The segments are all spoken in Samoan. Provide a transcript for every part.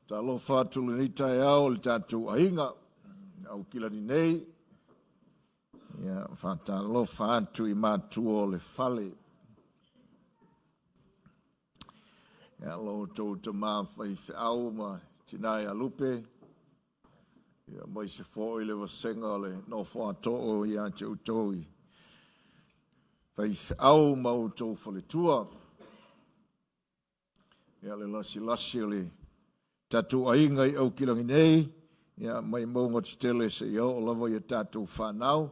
Talofa atu lenei taeao i le tatou aiga Aukilani nei. Ia, faatalofa atu i matua o le fale. Ia, lo outou tama faifeau ma tina ia Lupe, ia aemaise foi le vasega o le nofo a too ia te outou i faifeau ma outou faletua. Ia le lasilasi o le tatou aiga i Aukilagi nei, ia mai mauga tetele seia oo lava ia tatou fanau.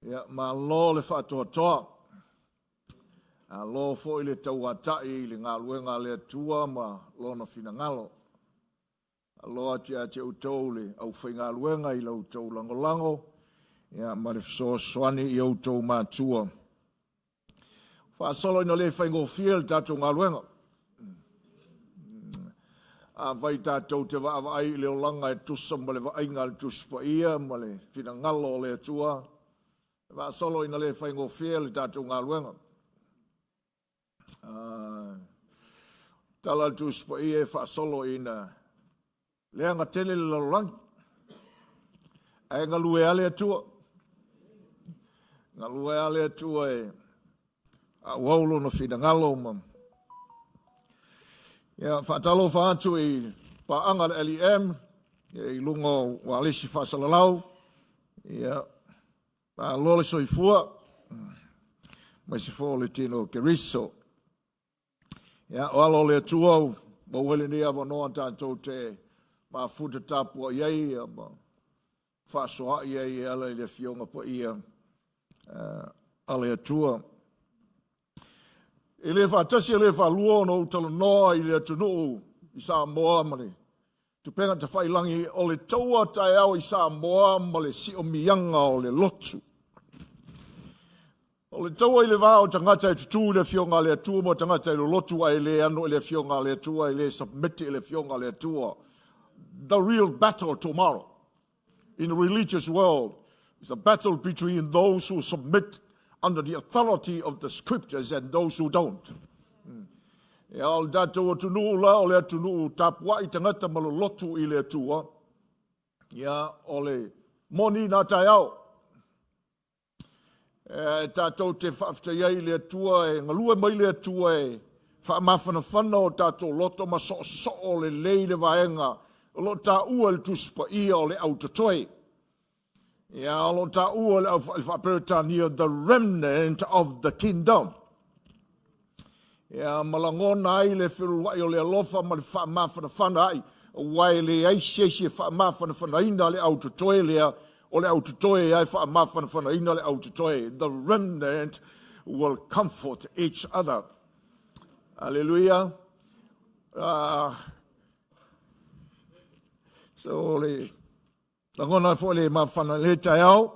Ia malo le faatoatoa. Malo foi le tauatai i le galuega a le Atua ma lona finagalo. Malo atu ia te outou le aufaigaluega i la outou lagolago ia ma le fesoasoani i outou matua. Faasolo ina le faigofie le tatou galuega. Afai tatou te vaavaai i le olaga e tusa ma le vaaiga a le Tusi Paia ma le finagalo o le Atua, e faasolo ina le faigofie le tatou galuega. Tala a le Tusi Paia e faasolo ina leaga tele le lalolagi, ae galue lava le Atua. Galue lava le Atua e auau lona finagalo ma ia faatalofa atu i paaga a le LEM ia, i luga o ualesi faasalalau ia malo le soifua aemaise foi o le tino o Keriso. Ia, o alo o le Atua ua maua ai lenei avanoa tatou te mafuta tapuai ai ia ma faasoa'i ai e ala i le Afioga Paia a le Atua. E le faatasi e le faalua ona ou talanoa i le atunuu i Samoa ma le tupega tafailagi o le taua taeao i Samoa ma le siomiaga o le lotu. O le taua i le va o tagata e tutū i le Afioga a le Atua ma tagata e lolotu ae le ano i le Afioga a le Atua, e le submit i le Afioga a le Atua. The real battle tomorrow in the religious world is a battle between those who submit under the authority of the scriptures and those who don't. Ia, o le tatou atunuu la, o le atunuu tapuai tagata ma lolotu i le Atua, ia, o le moni nā taeao. E tatou te faafetai ai i le Atua e galue mai le Atua e faamafanafana o tatou loto ma soosoo lelei le vaega o lo o taua i le Tusi Paia o le au totoe. Ia, o lo o taua le au faa-Peretania, the remnant of the kingdom. Ia, ma lagona ai le feulua'i o le alofa ma le faamafanafana ai, aua e leai se isi e faamafanafanaina le au totoe lea, o le au totoe lava e faamafanafanaina le au totoe. The remnant will comfort each other. Aleluia. So, le lagona foi le mafana i le taeao,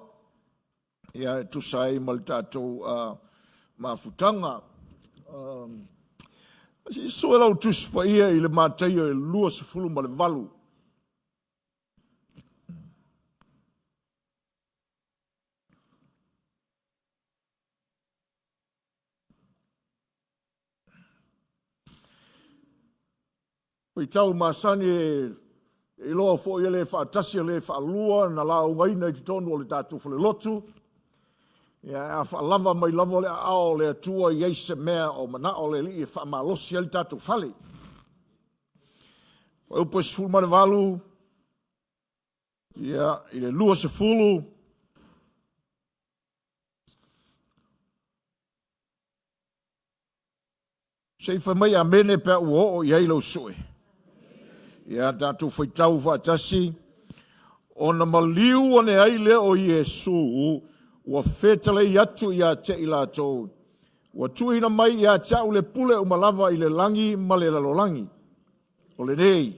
ia e tusa ai ma le tatou mafutaga. Se i sue lau Tusi Paia i le Mataio e 28. Faitau masani e iloa foi e le faatasi e le faalua na laugaina i totonu o le tatou falelotu. Ia, a faalava mai lava le aao o le Atua i ai se mea o manao le Alii e faamalosi ai le tatou fale. Fuaiupu e 18, ia, i le 20, Se i fai mai amene pe a ua oo i ai lau sue. Ia tatou faitau faatasi. Ona maliu ane ai lea o Iesu, ua fetalai atu ia te i latou, ua tuuina mai ia te au le pule uma lava i le lagi ma le lalolagi. O lenei,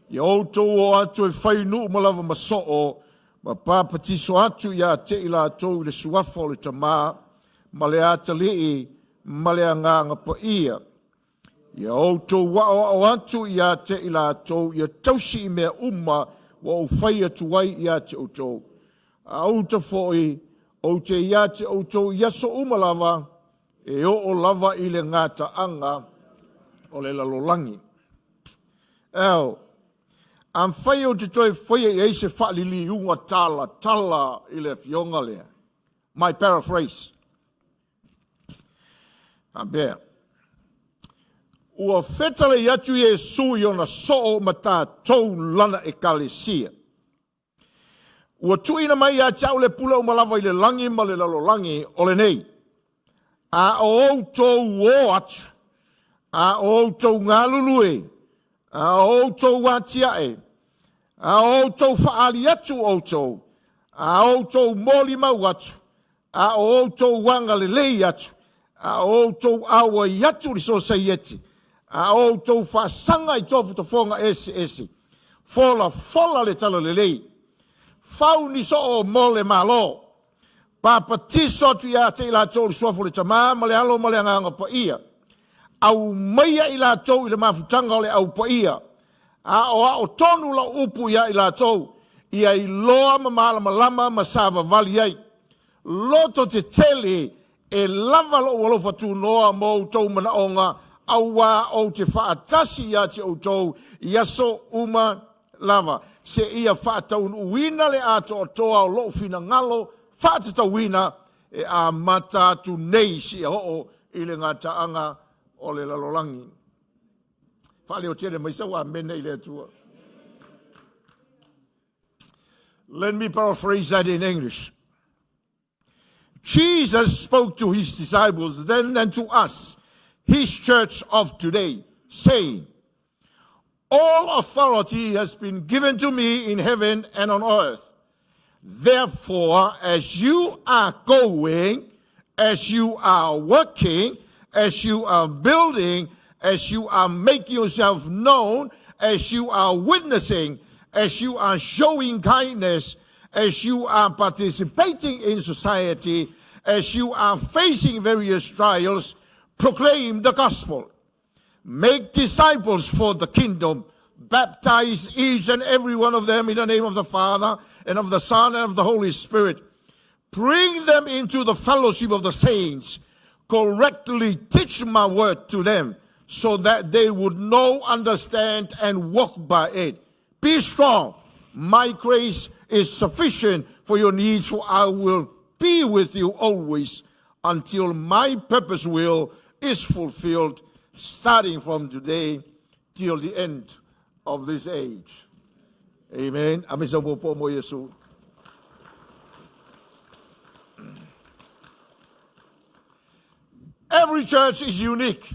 ia outou o atu e fai nuu uma lava ma soo, ma papatiso atu ia te i latou i le suafa o le Tama, ma le Atalii, ma le Agaga Paia. Ia outou aoao atu ia te i latou ia tausi i mea uma ua ou fai atu ai ia te outou. A uta foi, ou te ia te outou i aso uma lava, e oo lava i le gataaga o le lalolagi. Ao, afai ou te toe faia i ai se faaliliuga talatala i le afioga lea, my paraphrase, faapea, ua fetalai atu Iesu i ona soo ma tatou lana ekalesia. Ua tuuina mai ia te au le pule uma lava i le lagi ma le lalolagi o lenei. A o outou o atu, a o outou galulue, a o outou atiae, a o outou faaali atu outou, a o outou molimau atu, a o outou agalelei atu, a o outou auai atu i le sosaiete, a o outou faasaga i tofotofoga eseese, folafola le talalelei, fau ni soo mo le Malo, papatiso atu ia te i latou i le suafa o le Tama ma le Alo ma le Agaga Paia, aumaia i latou i le mafutaga o le Au Paia, aoao tonu lau upu ia i latou, ia iloa ma malamalama ma savavali ai. Loto tetele e lava lou alofa tunoa mo outou manaoga, auā ou te faatasi ia te outou i aso uma lava, seia faataunuuina le atoatoa o lou finagalo faatatauina e amata atu nei seia oo i le gataaga o le lalolagi. Faaleo tele mai sau amene i le Atua. Let me paraphrase that in English. Jesus spoke to his disciples then and to us, his church of today, saying, All authority has been given to me in heaven and on earth. Therefore, as you are going, as you are working, as you are building, as you are making yourself known, as you are witnessing, as you are showing kindness, as you are participating in society, as you are facing various trials, proclaim the gospel. Make disciples for the kingdom. Baptize each and every one of them in the name of the Father and of the Son and of the Holy Spirit. Bring them into the fellowship of the saints. Correctly teach my word to them so that they would know, understand, and walk by it. Be strong. My grace is sufficient for your needs, for I will be with you always until my purpose will is fulfilled, starting from today till the end of this age. Amen. Ame sa po mo Yesu. Every church is unique.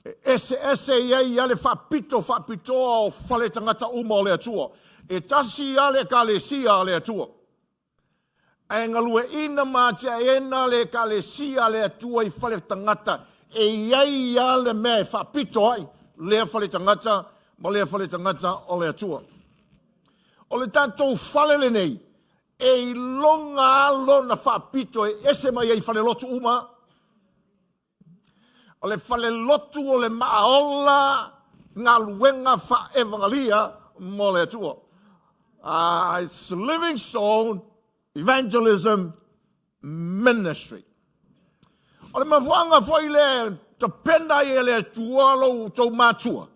E eseese i ai ia le faapito faapitoa o fale tagata uma o le Atua. E tasi ia le Ekalesia a le Atua. Ae galueaiina ma atiaeina le Ekalesia a le Atua i fale tagata, e i ai ia le mea e faapito ai lea fale tagata ma lea fale tagata o le Atua. O le tatou fale lenei, e iloga a lona faapito e ese mai ai i falelotu uma. O le falelotu o le maaola galuega faaevagalia mo le Atua. It's Livingstone Evangelism Ministry. O le mafuaaga foi lea tapena ai e le Atua lo outou matua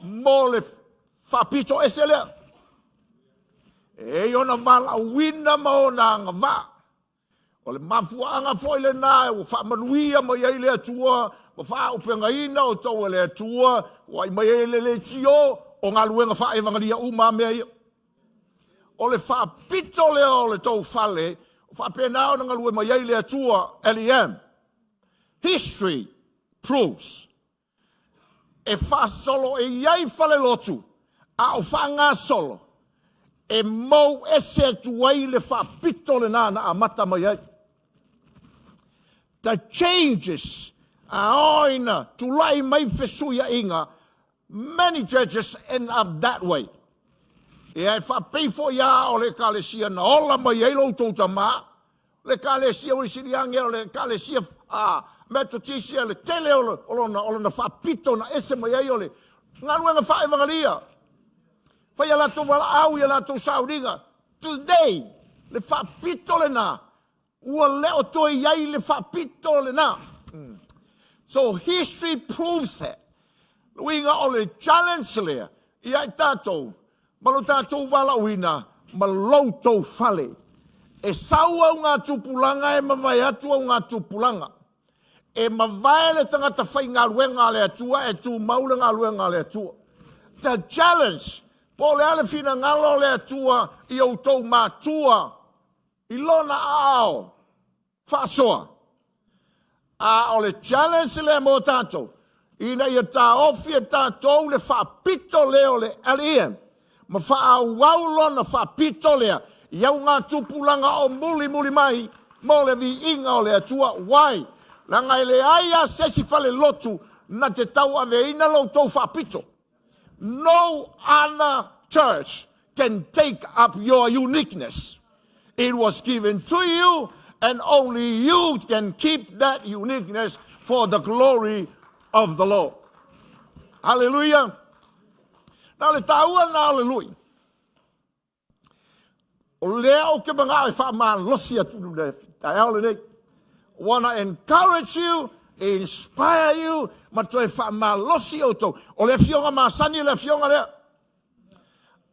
mo le faapito ese lea. E i ona valaauina ma ona agavaa. O le mafuaaga foi lena ua faamanuia mai ai le Atua ma faaaupegaina outou e le Atua, ua ai mai ai le leitio o galuega faaevagalia uma a mea ia. O le faapito lea o le tou fale, faapena ona galue mai ai le Atua. LEM. History proves e faasolo e i ai falelotu, a o faagasolo e mou ese atu ai le faapito lena na amata mai ai. The changes, a oo ina tulai mai fesuiaiga, many churches end up that way. Ia e faapei foi a o le ekalesia na ola mai ai lo outou tamā, le Ekalesia Uisiliange o le Ekalesia a Metotisi, le tele o lona faapito na ese mai ai o le galuega faaevagalia. Fai a latou valaau i a latou sauniga. Today, le faapito lena, ua le o toe i ai le faapito lena. So history proves that. Le uiga o le challenge lea ia i tatou ma lo tatou valaauina ma lo outou fale. E sau augatupulaga e mavae atu augatupulaga. E mavae le tagata faigaluega a le Atua e tumau le galuega a le Atua. The challenge, po o le a le finagalo o le Atua i outou matua i lona aao faasoa. A o le challenge lea mo tatou, ina ia taofi e tatou le faapito lea o le LEM ma faaauau lona faapito lea i augatupulaga o mulimuli mai mo le viiga o le Atua. Why? Leaga e leai lava se isi falelotu na te tauaveina lo outou faapito. No other church can take up your uniqueness. It was given to you and only you can keep that uniqueness for the glory of the Lord. Hallelujah. Na o le taua lena o le lui. O lea ou te manao e faamalosi atu i le taeao lenei. Wanna encourage you, inspire you, ma toe faamalosi outou. O le afioga masani le afioga lea.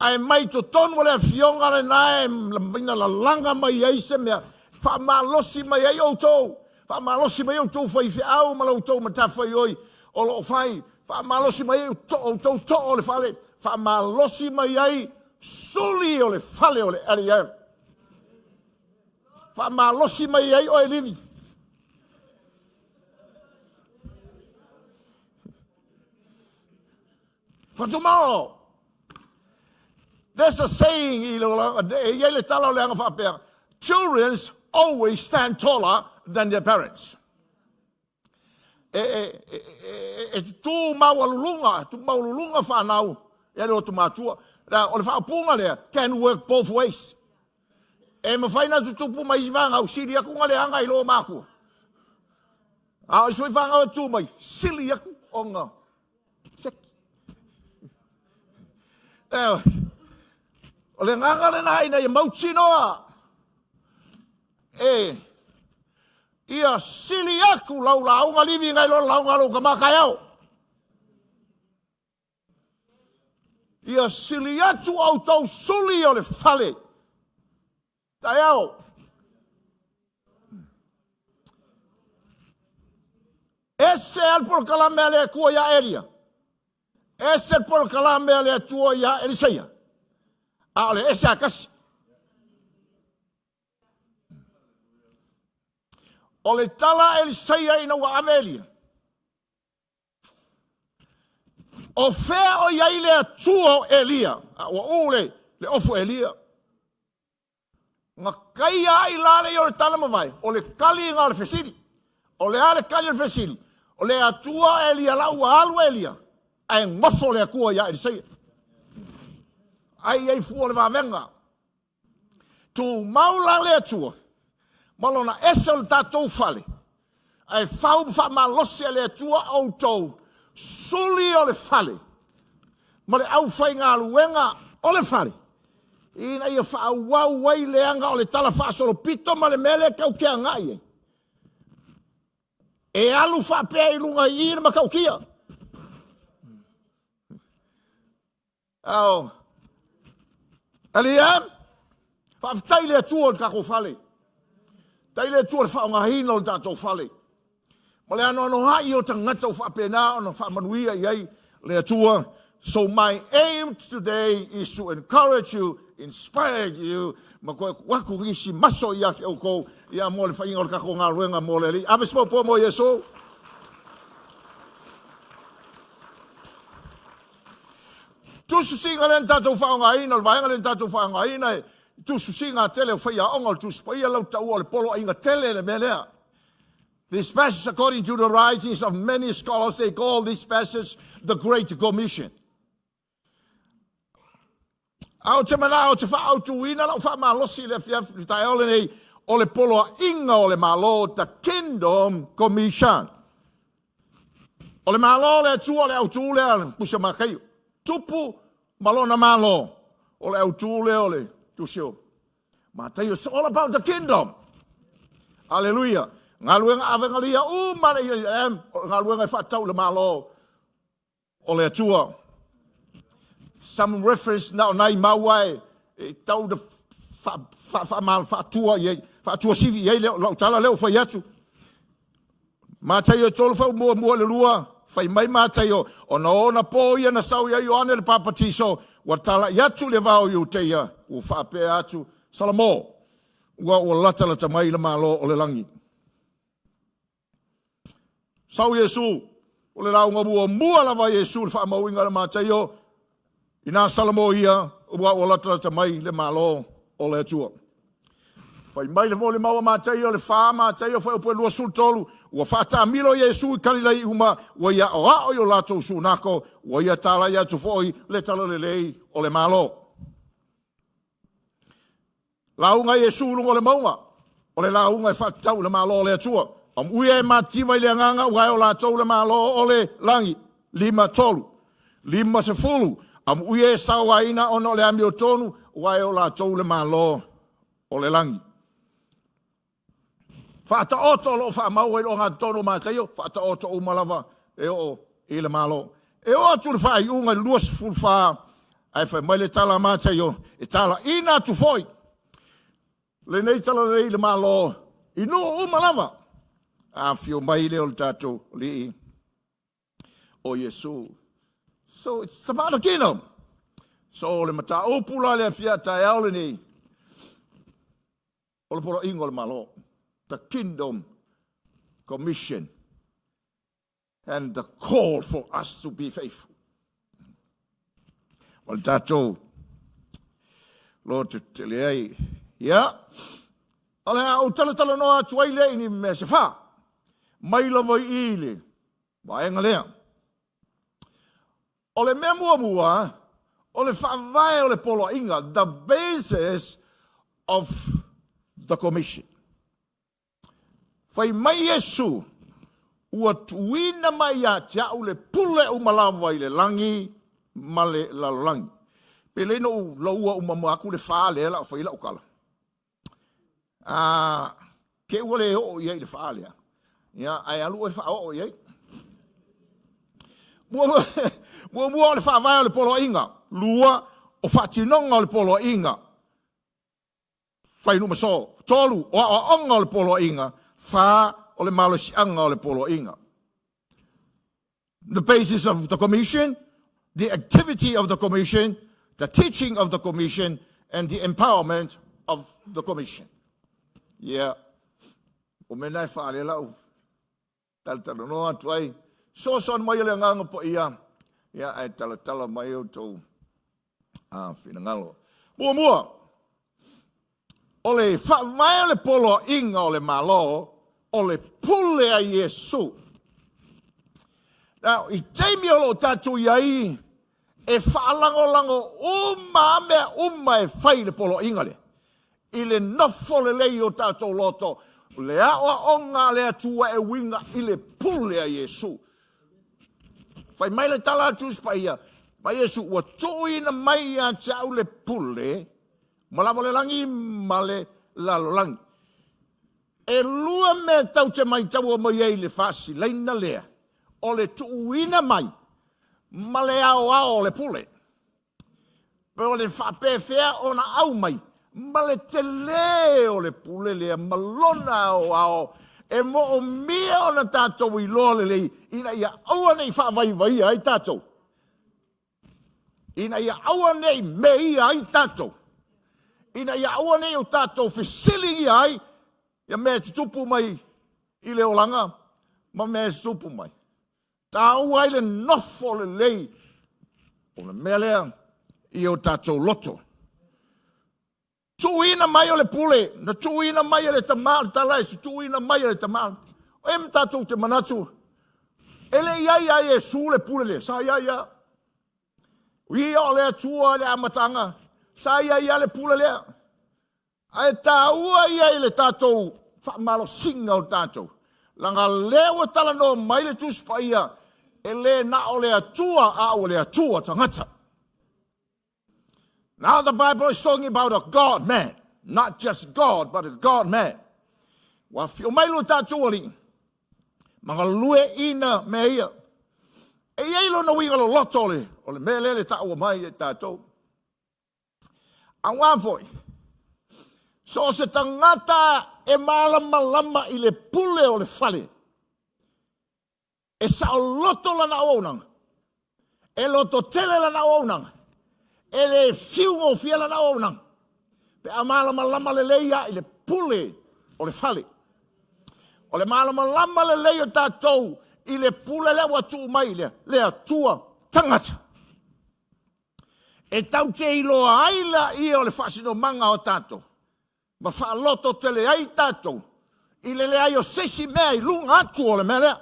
Ae mai totonu o le afioga lena e ina lalaga mai ai se mea, faamalosi mai ai outou, faamalosi mai ai outou faifeau ma la outou matafaioi o lo o fai, faamalosi mai ai outou too o le fale, faamalosi mai ai suli o le fale o le LEM. Faamalosi mai ai oe Livi. For tomorrow. There's a saying i le, e i ai le tala o le aga faapea, children always stand taller than their parents. E, e, e, e, e tutū maualuluga, tu maualuluga whanau e le o matua. O le whaopunga lea, can work both ways. E mawhai na tutupu mai isi whangau, sili aku nga le anga i lo mākua. A o isi whangau e tū mai, sili aku o nga seki. O le agaga lena ina ia mautinoa e ia sili aku lau lauga livi ngai lo lauga lou kama taeao. Ia sili atu outou suli o le fale taeao. Ese lava le polokalame a le Atua iā Elia, ese le polokalame a le Atua iā Elisaia, a o le ese a tasi. O le tala a Elisaia ina ua ave Elia, o fea o i ai le Atua o Elia? A ua ū le, le ofu Elia. Na kaia ai la le o le tala mavae, o le kali nga o le fesili. O le a le kali o le fesili? O le Atua o Elia la ua alu Elia, ae gofo le Atua iā Elisaia. Ai ai fua o le vavega. Tumau la le Atua ma lona ese o le tatou fale, ae fau ma faamalosi e le Atua outou suli o le fale ma le aufaigaluega o le fale, ina ia faaauau ai le aga o le tala faasolopito ma le mea lea tatou te agai ai. E alu faapea i luga i i le matautia. Ao. Alii e, faafetai i le Atua o le tatou fale. Faafetai i le Atua i le faaaogaina o le tatou fale. Ma le anoanoai o tagata ua faapena ona faamanuia i ai le Atua. So my aim today is to encourage you, inspire you, ma toe tuu atu nisi maso ia te outou, ia mo le faiga o le tatou galuega mo le Alii. Ave se maopoa mo Iesu. Tusisiga lea na tatou faaaogaina, o le vaega lea na tatou faaaogaina e tusisiga tele o faiaoga o le Tusi Paia lau taua o le poloaiga tele le mea lea. This passage, according to the writings of many scholars, they call this passage the Great Commission. A ou te manao ou te faaautuina lau faamalosi i le afiafi i le taeao lenei o le poloaiga o le Malo, the Kingdom Commission. O le Malo o le Atua o le autu lea o le Tusi o Mataio. Tupu ma lona Malo o le autu lea o le Tusi o Mataio. It's all about the kingdom. Hallelujah. Galuega avegalia uma le galuega e faatatau i le Malo. o le Atua. Some reference na o nai mau ae e tau na faatua i ai, faatuasivi i ai lau tala lea ua fai atu. Mataio 3 fau muamua le lua, fai mai Mataio, ona ona po ia na sau ia Ioane le Papatiso, ua tala'i atu le vao Iuteia, ua faapea atu, Salamo, ua latalata mai le Malo o le lagi. Sau Iesu, o le lauga muamua lava a Iesu i le faamauina o le Mataio, inā Salamo ia, ua latalata mai le Malo o le Atua. Fai mai le molimau a Mataio, le 4 Mataio fuaiupu e 23, ua faataamilo Iesu i Kalilai uma, ua ia aoao i o latou sunako, ua ia talai atu foi le talalelei o le Malo. Lauga Iesu i luga o le mauga, o le lauga e faatatau i le Malo o le Atua. Amuia e matitiva i le agaga aua e o latou le Malo o le lagi. 5 3. 50. Amuia e sauaina ona o le amiotonu, aua e o latou le Malo o le lagi. Faataoto o lo o faamau ai le ogatotonu o Mataio, faataoto uma lava e oo i le Malo. E oo atu le faaiuga i le 24, ae fai mai le tala a Mataio, e talaina atu foi lenei talalelei i le Malo i nuu uma lava. Afio mai lea o le tatou Alii o Iesu. So it's about the kingdom. So o le mataupu la le afia taeao lenei, o le poloaiga o le Malo. The Kingdom Commission and the call for us to be faithful. O le tatou loto tetele ai. Ia, o le a ou talatalanoa atu ai lea i ni mea se fa. Mai lava i i le vaega lea. O le mea muamua, o le faavae o le poloaiga, the basis of the commission. Fai mai Iesu, ua tuuina mai ia te au le pule uma lava i le lagi ma le lalolagi. Pe le no u laua uma mo aku le fa lea la o fai lau tala. Ke ua le oo i ai le fa lea. Ia, ae alu oe faaoo i ai. Muamua o le faavae o le poloaiga. Lua, o faatinoga o le poloaiga. Fuainumea. Tolu, o aoaoga o le poloaiga. Fa, o le malosiaga o le poloaiga. The basis of the commission, the activity of the commission, the teaching of the commission, and the empowerment of the commission. Yeah. O mea e whaale lau. Talatala atu ai. Soasoani mai le Agaga Paia. Ia, ae talatala mai o tou finagalo. Muamua, o le faavae o le poloaiga o le Malo, o le pule a Iesu. Now, i taimi o lo o tatou i ai, e faalagolago uma a mea uma e fai le poloaiga lea. I le nofo lelei o tatou loto, le aoaoga a le Atua e uiga i le pule a Iesu. Fai mai le tala a Tusi Paia, mai Iesu, ua tuuina mai ia te au le pule, ma lava le lagi ma le lalolagi. E lua mea tau te mai taua mai ai le faasilaina lea, o le tuuina mai ma le aoao o le pule. Pe o le faapefea ona au mai, ma le tele o le pule lea ma lona aoao, e moomia ona tatou iloa lelei, ina ia aua nei faavaivaia ai tatou. Ina ia aua nei meia ai tatou. Ina ia aua nei o tatou fesiligia ai, ia mea e tutupu mai i le olaga, ma mea e tutupu mai. Taua ai le nofo lelei o le mea lea i o tatou loto. Tuuina mai o le pule, na tuuina mai e le Tama, le tala e se tuuina mai e le Tama. O e ma tatou te manatu, e le iai ia Iesu le pule lea, sa iai ia. O ia o le Atua le amataga, sa iai ia le pule lea. Ae taua ia i le tatou faamalosiga o tatou. Laga lea ua talanoa mai le Tusi Paia, e le na o le Atua a o le Atua tagata. Now the Bible is talking about a God man, not just God, but a God man. Ua afio mai lo tatou Alii, ma galue ina mea ia. E i ai lona uiga loloto o le, o le mea lea le taua mai e tatou. Auā foi, so o se tagata e malamalama i le pule o le fale, e saoloto lana auaunaga, e lototele lana auaunaga, e le fiu gofie lana auaunaga, pe a malamalama lelei ia i le pule o le fale. O le malamalama lelei o tatou i le pule lea ua tuu mai i le Atua tagata. E tatou te iloa ai laia o le faasinomaga o tatou, ma faalototele ai tatou i le leai o se isi mea i luga atu o le mea lea.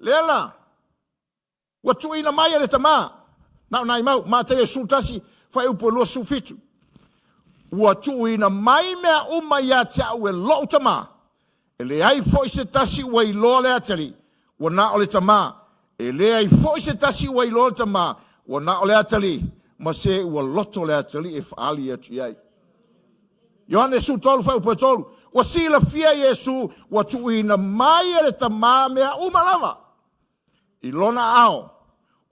Lea la, ua tuuina mai e le Tama, na o nai mau, Mataio 11, fuaiupu e 27. Ua tuuina mai mea uma ia te au e lou Tama, e leai foi se tasi ua iloa le Atalii, ua na o le Tama, e leai foi se tasi ua iloa le Tama, ua na o le Atalii, ma se ua loto le Atalii e faaali atu i ai. Ioane 13 fuaiupu e 3, ua silafia Iesu ua tuuina mai e le Tama mea uma lava i lona aao,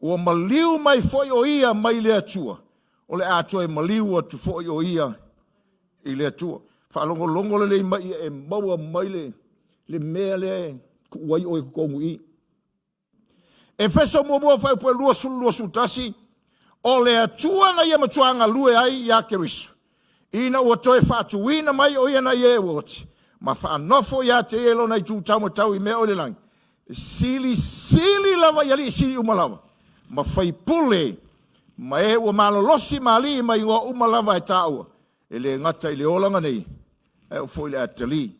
ua maliu mai foi o ia mai le Atua, o le a toe maliu atu foi o ia i le Atua. Faalogologo lelei mai ia e maua mai le mea lea e tuu ai oe i totonu i i. Efeso muamua fuaiupu e 20 21, o le Atua na ia matua galue ai iā Keriso, ina ua toe faatuina mai o ia nai e ua oti, ma faanofo ia te ia i lona itu taumatau i mea o i le lagi, e silisili lava i alii sili uma lava, ma faipule, ma e ua malolosi ma alii ma igoa uma lava e taua, e le gata i le olaga nei, ae oo foi i le atalii.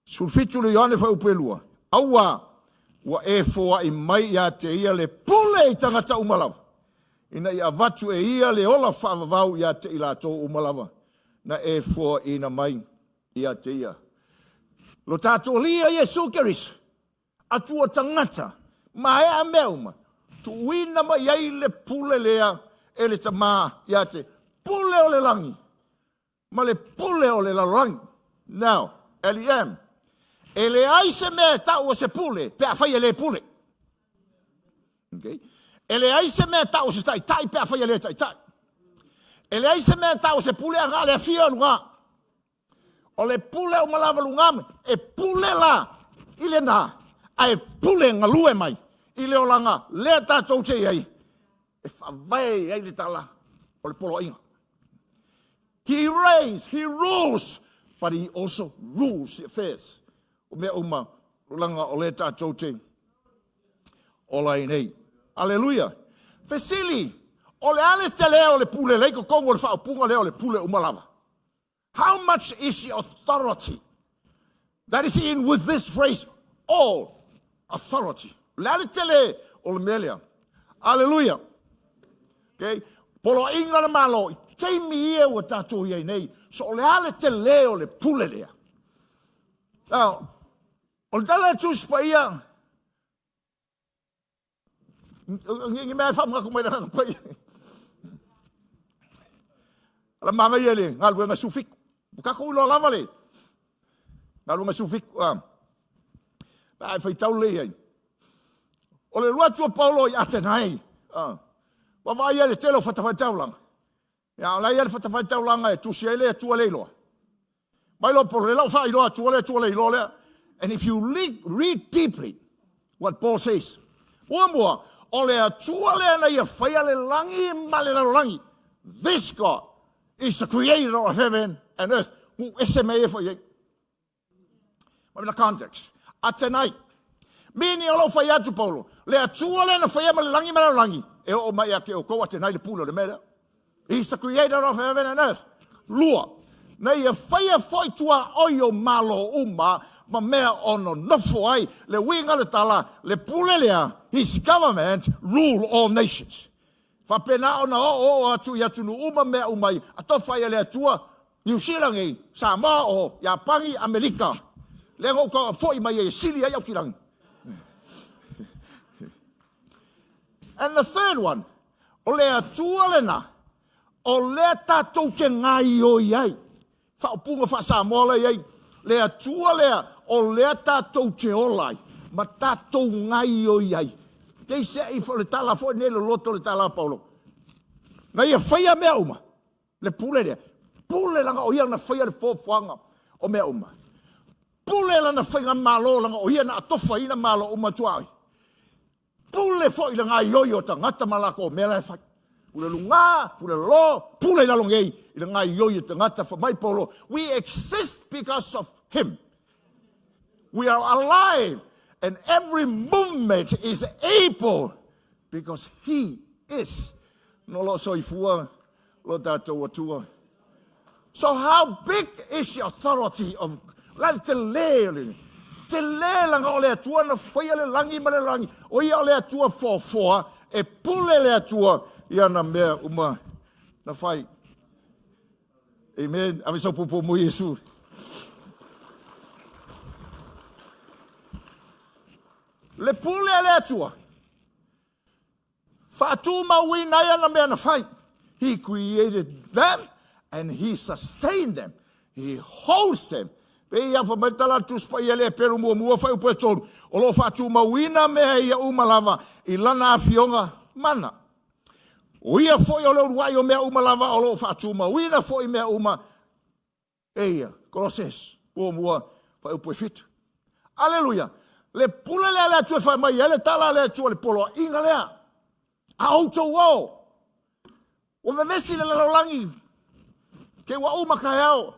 17 le Ioane fuaiupu e 2, auā ua e foai mai ia te ia le pule i tagata uma lava, ina ia avatu e ia le ola faavavau ia te i latou uma lava na e foaina mai ia te ia. Lo tatou Alii ia Iesu Keriso, Atua tagata, maea mea uma, tuuina mai ai le pule lea e le Tama ia te pule o le lagi ma le pule o le lalolagi. Now, LEM, e leai se mea e tau o se pule pe afai e le pule. Okay? E leai se mea e tau o se taitai pe afai e le taitai. E leai se mea e tau o se pule a na o le afio i luga. O le pule uma lava luga e pule la i lena, ae pule galue mai i le olaga lea tatou te i ai e faavae ai le tala o le poloaiga. He reigns, he rules, but he also rules the affairs. O mea uma, tulaga o lea tatou te ola ai nei. Aleluia. Fesili, o le a le tele o le pule lea i totonu o le faaupuga lea o le pule uma lava? How much is the authority that is in with this phrase, all authority? O le a le tele o le mea lea? Aleluia. Okay? Poloaiga le Malo i taimi ia ua tatou i ai nei. So o le a le tele o le pule lea? Now, o le tala a le Tusi Paia, Ni mea e faamanatu mai le Agaga Paia. Ala manaia le galuega 17. Ua tatou iloa lava le galuega 17. Ah. Pe a e faitau lelei ai. O le alu atu o Paulo i Atenai, ah, ua vaai ai le tele o fatafaitaulaga. Ia, o la e i ai le fatafaitaulaga e tusi ai le Atua le iloa. Mai loa Paulo, lea la ua faailoa atu le Atua le iloa lea. And if you read deeply what Paul says, muamua, o le Atua lea na ia faia le lagi ma le lalolagi. This God is the creator of heaven and earth. Ua ese mea ia e fai ai. Ma the context. Atenai. Meaning o lou fai atu Paulo, le Atua lea na faia ma le lagi ma le lalolagi, e oo mai ia te outou Atenai le pule o le mea lea. He's the creator of heaven and earth. Lua, na ia faia foi tuaoi o Malo uma ma mea o nonofo ai, le uiga o le tala, le pule lea, his government rule all nations. Faapena ona oooo atu i atunuu uma mea uma ai a tofa ai e le Atua, Niu Sila nei, Samoa, o Iapani, Amerika. Lea na ou foi mai ai e sili ai Aukilani. And the third one, o le Atua lena, o lea tatou te gaioi ai. Faaupuga faa-Samoa la e i ai, le Atua lea, o lea tatou te ola ai. ma tatou gaioi ai. Peiseai o le tala foi nei loloto le tala a Paulo. Na ia faia mea uma, le pule lea. Pule lana o ia na faia le foafoaga o mea uma. Pule lana faigamalo lana o ia na atofaina malo uma tuaoi. Pule foi le gaioi o tagata ma lakou mea la e fai. Pule luga, pule lalo, pule i lalo nei i le gaioi o tagata. Fai mai Paulo, we exist because of him. We are alive and every movement is able because he is. No lo soifua lo tatou Atua. So how big is the authority of la le tele o le tele langa o le Atua na faia le lagi ma le lagi. O ia o le Atua foafoa e pule le Atua i ana mea uma na fai. Amen. Ave sau pupu mo Iesu. Le pule a le Atua. Faatumauina ai ana mea na fai. He created them and he sustained them. He holds them. Pei ia fai mai le tala a le Tusi Paia le Eperu muamua fuaiupu e 3, o lo o faatumauina mea ia uma lava i lana afioga mana. O ia foi o le uluai o mea uma lava o lo o faatumauina foi mea uma Eia, Koloses, muamua, fuaiupu e 7. Aleluia! Le pule lea a le Atua e fai mai ai le tala a le Atua le poloaiga lea. A outou o, ua vevesi le lalolagi, ke ua uma taeao.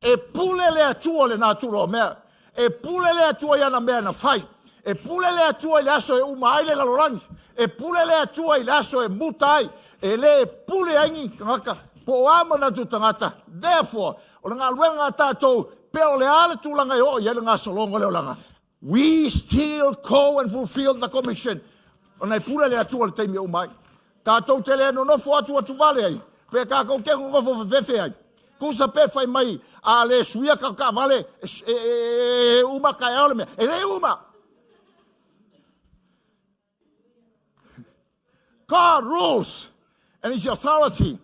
E pule le Atua le natura o mea. E pule le Atua i ana mea na fai. E pule le Atua i le aso e uma ai le lalolagi. E pule le Atua i le aso e muta ai. E le pule ai ni tagata po o a manatu tagata. Therefore, o le galuega a tatou, pe o le a le tulaga e oo i ai le gasologa o le olaga, we still go and fulfill the commission. Ona e pule le Atua i le taimi e uma ai. Tatou te le nonofo atu atu vale ai, pe tatou te nonofo fefefe ai. Tusa pe fai mai, a le suia ka taavale, e, e, e, e uma taeao le mea. E le uma. God rules and is the authority.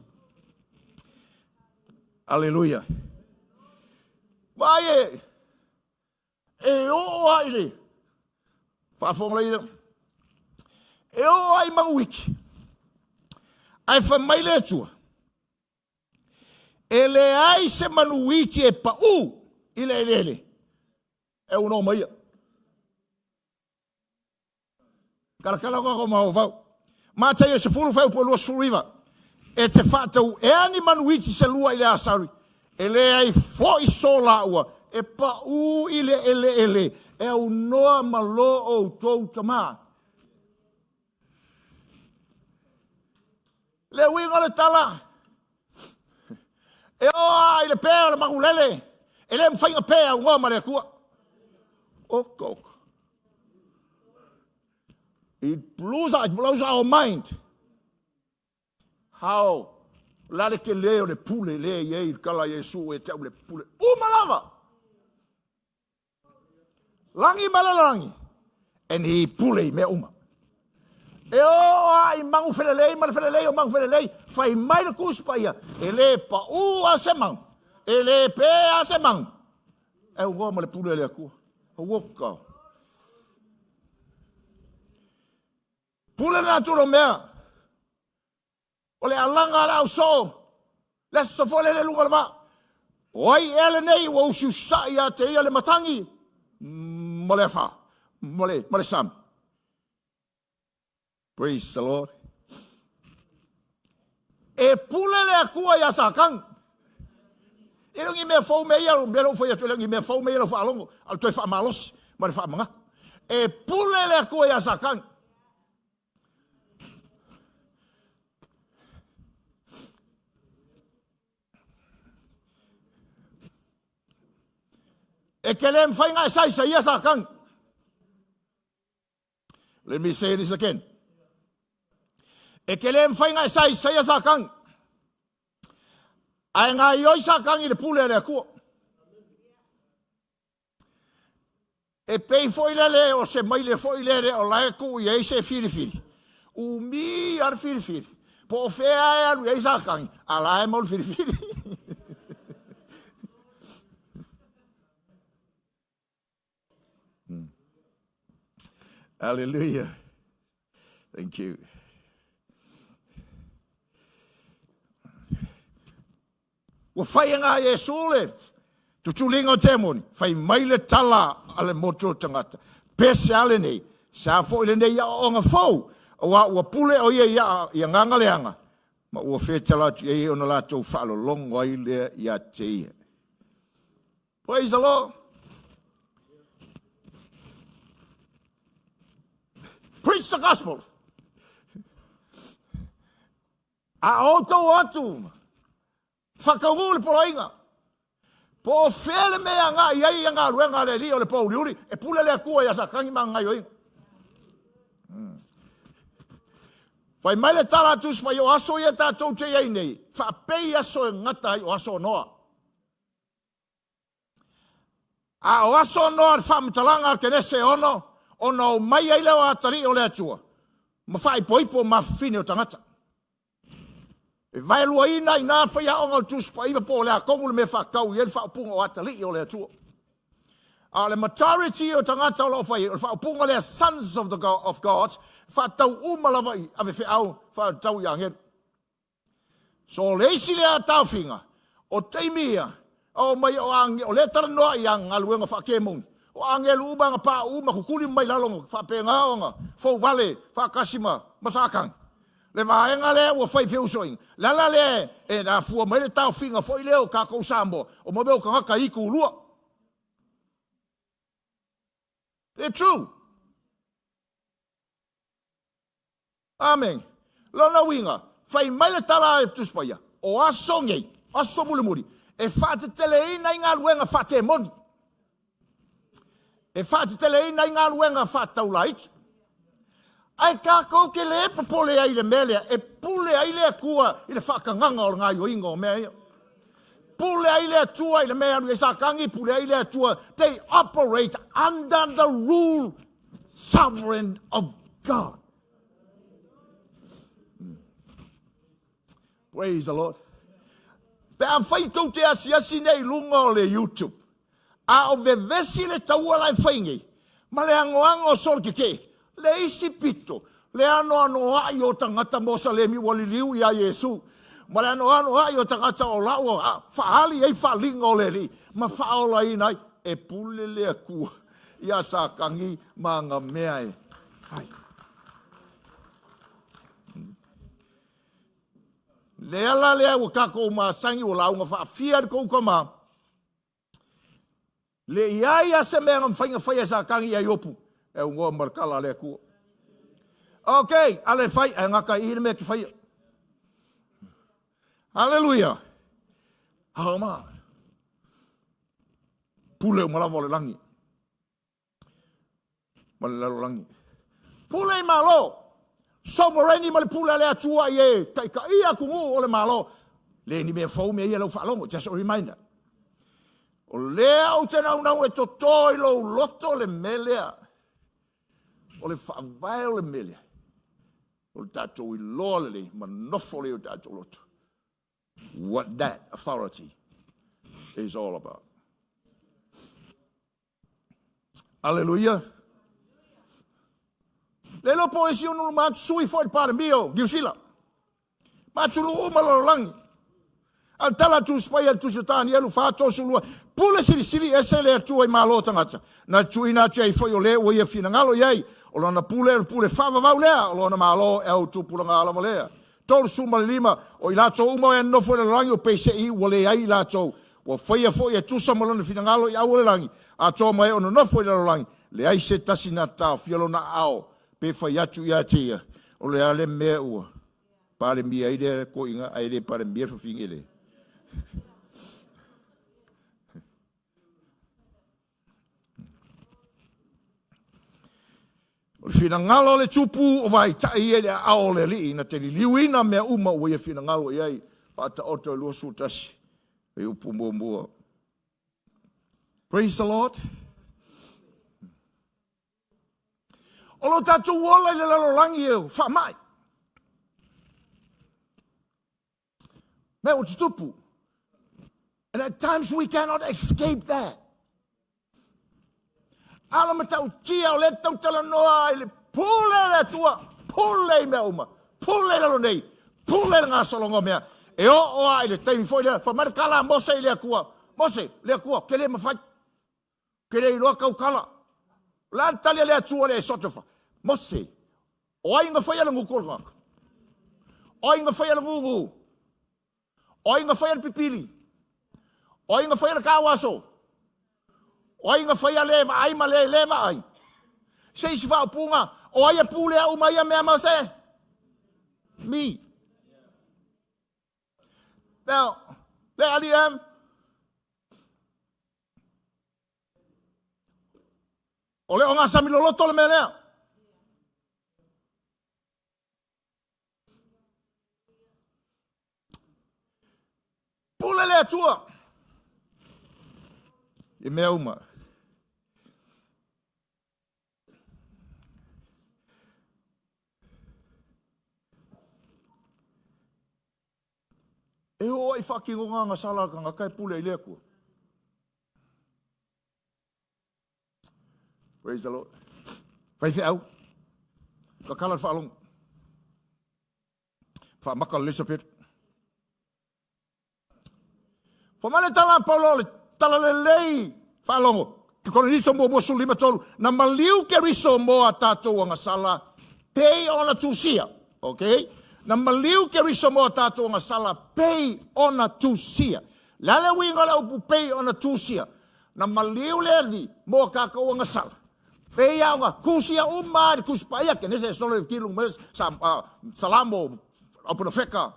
Aleluia. Vaai e, e oo ai le faafofoga lea. E oo ai manuiki. Ae fai mai le Atua, e leai se manuiti e pau i le eleele e uno mai ia. Talatala ko ko mafaufau. Mataio 10 fuaiupu 29. E te faatau ea ni manuiti se lua i le asari, e leai foi so laua, e paū i le eleele, e aunoa ma lo outou tama. Le uiga o le tala, e oo lava i le pē o le manulele, e le mafai ona pē aunoa ma le Atua. Oka, oka. It blows, it blows our mind. How la le tele o le pule le i ai i le tala a Iesu e te au le pule. Uma lava! Lagi ma le lagi, and he pule i mea uma. E oo a i manu felelei ma le felelei o manu felelei, fai mai le Tusi Paia, e le paū a se manu, e le pē a se manu, e aunoa ma le pule a le Atua. Auoka. Pule le natura o mea. O le alaga a le ausoo, le aso foi lele i luga o le vaa. O ai ea lenei ua usiusisa'i ia te ia le matagi ma le afa, ma le, ma le sami. Praise the Lord. E pule le Atua iā Satani. E le o ni mea fou mea ia, mea lea ua fai atu, e le o ni mea fou mea ia lau faalogo, a o le toe faamalosi ma le faamanatu. E pule le Atua iā Satani. E te le mawhai ngā e saisa ia Satani. Let me say this again. E te le mawhai ngā e saisa ia Satani. Ae ngā ioi Satani i le pule a le Atua. E pei foi lele o se maile foi lele o la e tuu i ai se filifili. Umi lava le filifili. Po o fea e alu i ai Satani, a la e mau le filifili. Hallelujah. Thank you. Ua fai e ngā Iesu le tutuliga o temoni, fai mai le tala a le motu o tagata, pe se a lenei, se a foi lenei aoaoga fou, aua ua pule o ia ia, i agaga leaga, ma ua fetala atu i ai ona latou faalologo ai lea ia te ia. Praise the Lord. Preach the gospel. A outou o atu, whakaungu le poloaiga. Po o fea le mea agai i ai ia galuega a le Alii o le pōuliuli, e pule le Atua ia Satani ma ana gaioiga. Fai mai le tala a Tusi Paia, o aso ia tatou te i ai nei, faapei aso e gata ai o aso o Noa. A o aso noa le faamatalaga a Kenese e ono, ona o mai ai lea o atalii o le Atua, ma faaipoipo ma fafine o tagata. E vaeluaina i nā faiaoga o le Tusi Paia po o le a tonu le mea faatau i ai le faaupuga o atalii o le Atua. A o le majority o tagata o lo o fai ai, o le faaupuga lea sons of, the God, of God, faatau uma lava i avefeau, faatau i agelu. So o le isi lea taofiga, o taimi ia, o mai o ange, o lea talanoa i galuega faakemoni, o agelu uma aga pauu uma kukuli mai lalo faapena ona fouvale faatasi ma, ma Satani. Le vaega lea ua fai feusoiga. Le ala lea e afua mai le taofiga foi lea o tatou Samoa, o mo mea o tagata itu lua. It's true. Amene. Lona uiga, fai mai le tala a Tusi Paia, o aso nei, aso mulimuli, e faateteleina ai galuega faatemoni, e faateteleina ai galuega faataulaitu. Ae tatou te le popole ai i le mea lea, e pule ai le Atua i le faatagaga o le gaoioiga o mea ia. Pule ai le Atua i le mea e alu i ai Satani, pule ai le Atua. They operate under the rule sovereign of God. Praise the Lord. Pe a fai tou te asiasi nei i luga o le YouTube, a o vevesi le taua la e fai nei, ma le anoano o solo keke, le isi pito, le anoanoaʻi o tagata Mosalemi ua liliu iā Iesu, ma le anoanoaʻi o tagata o la ua faaali ai faaliga o le Alii ma faaolaina ai, e pule le Atua iā Satani ma ana mea e fai. Le ala lea ua tatou masani ua lauga faafia le tou tama, Le i ai a se mea na mafai na faia e Satani ia Iopu, e aunoa ma le tala a le Atua. Ok, ale fai, ae gata i i le mea te faia. Haleluia! Haoma. Pule uma lava o le lagi. Ma le lalolagi. Pule i Malo. Sovereign ma le pule a le Atua i e taitaia atunuu o le Malo. Le ni mea fou mea ia lau faalogo. Just a reminder. O lea ou te naunau e toto i lou loto le mea lea. O le faavae o le mea lea. O le tatou iloa lelei ma nofo lelei o tatou loto. What that authority is all about. Aleluia. Le iloa po o isi ono ma sui foi le Palemia o Niu Sila. Ma atunuu uma lalolagi. A le tala Tusi Paia le Tusi o Tanielu 4:32, pule silisili ese le Atua i malo o tagata, na tuuina atu ai foi o le ua ia finagalo i ai, o lona pule o le pule faavavau lea, o lona malo e au tupulaga lava lea. 35, o i latou uma e nonofo i le lalolagi o peisei ua leai i latou, ua faia foi e tusa ma lona finagalo i au o le lagi, atoa ma e o nonofo i le lalolagi, leai se tasi na taofia lona aao pe fai atu ia te ia, o le a le mea ua palemia ai lea toeaina ae le palemia le fafine lea. O le finagalo o le tupu o vaitaʻi ia i le aao o le Alii na te liliuina mea uma ua ia finagalo i ai. Faataoto e 21 e upu muamua. Praise the Lord. O lo tatou ola i le lalolagi e faamai. Mea ua tutupu. And at times we cannot escape that. A o le matautia o lea tau talanoa i le pule a le Atua, pule i mea uma, pule i lalo nei, pule i le gasologa o mea. E oo lava i le taimi foi lea, fai mai le tala a Mose i le Atua, Mose, le Atua, ou te le mafai, ou te le iloa tautala. O le a le tali a le Atua i le Esotofa? Mose, o ai na faia le gutu o le tagata? O ai na faia le gugu? O ai na faia le pipili? O ai na faia le tauaso? O ai na faia le vaai ma le le vaai? Se isi faaupuga, o ai e pulea uma ia mea Mose? Me. Now, le ali am. O le ogasami loloto le mea lea. Pule le Atua i mea uma. E oo ai i faatinoga agasala a le tagata e pule ai le Atua. Praise the Lord. Faifeau. Tatala le faalogo. Faamaka le Elisapeta. Fai mai le tala a Paulo o le tala lelei faalogo. Koriniso muamua 13, na maliu Keriso mo a tatou agasala pei ona tusia. Okay? Na maliu Keriso mo a tatou agasala pei ona tusia. Le a le uiga o le upu pei ona tusia? Na maliu le Alii mo a tatou agasala. Pei a ona tusia uma i le Tusi Paia, Kenese, Esolo, Levitilo, Numera, Salamo, Auponofeka.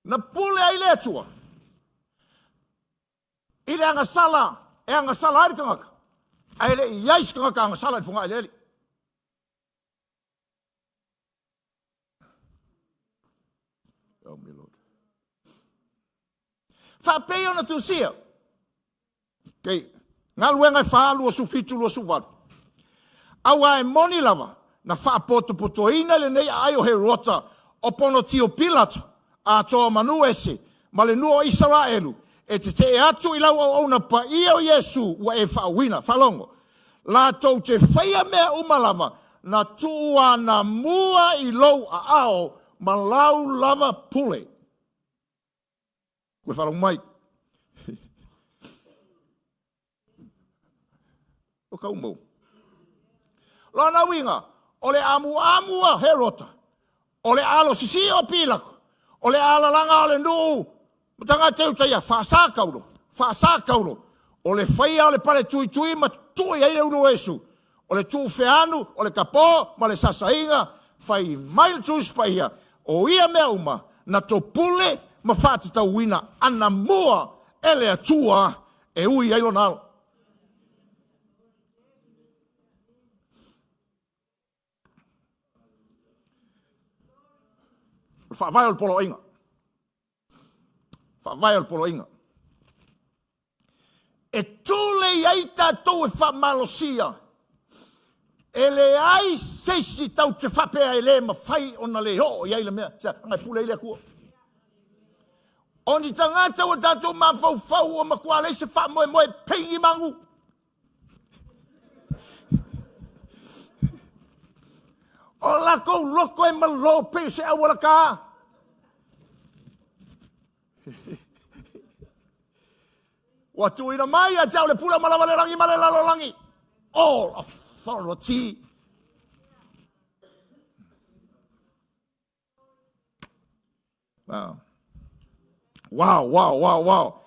Na pule ai le Atua i le agasala e agasala ai le tagata, ae le i ai se tagata agasala i le fogaeleele. Help me, Lord. Faapei ona tusia. Okay. Galuega e 4, 27, 28. Aua e moni lava, na faapotopotoina lenei aai o Herota o Ponotio Pilato, atoa manu ese, ma le nuu o Isaraelu, e tetee atu i lau auauna paia o Iesu ua e faauuina. Faalogo. Latou te faia mea uma lava na tuu anamua i lou aao ma lau lava pule. Ua faalogo mai. O ka umau. Lona uiga, o le amuamu a Herota, o le alo sisi o Pilato, o le alalaga o le nuu ma tagata i uta ia, faasa taulo, faasa taulo, o le faia o le pale tuitui ma tui ai le ulu o Iesu, o le tuufeanu, o le tapō ma le sasaina, fai mai le Tusi Paia, o ia mea uma na topule ma faatatauina anamua e le Atua e ui ai lona alo. O le faavae o le poloaiga. Faavae o le poloaiga. E tulei ai tatou e faamalosia. E leai se isi tau te faapea e le mafai ona le oo i ai le mea. Sea, ana e pule ai le Atua. O ni tagata ua tatou mafaufau ua matua leai se faamoemoe peigi magu. O lakou loko e malo pei o se auala kā. Ua tuuina mai ia te au le pule uma lava le lagi ma le lalolagi. All authority. Wow. Wow, wow, wow, wow.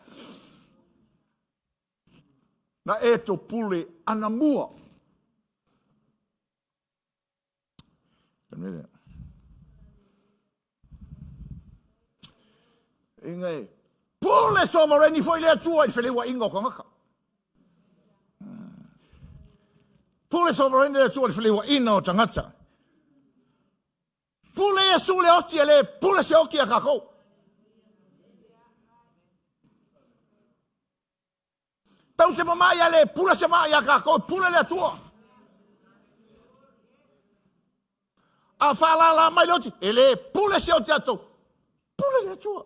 Na e to pule anamua. Inga e pule somareni foi le Atua i le feleuaiga o tagata. Pule somareni le Atua i le feleuaiga o tagata. Pule Iesu le oti e le pule se oti a kākou. Tau te mamae a le pule se maa iā kākou, pule le Atua. A whaalālā mai le oti, e le pule se oti a tou, pule le Atua. Atua.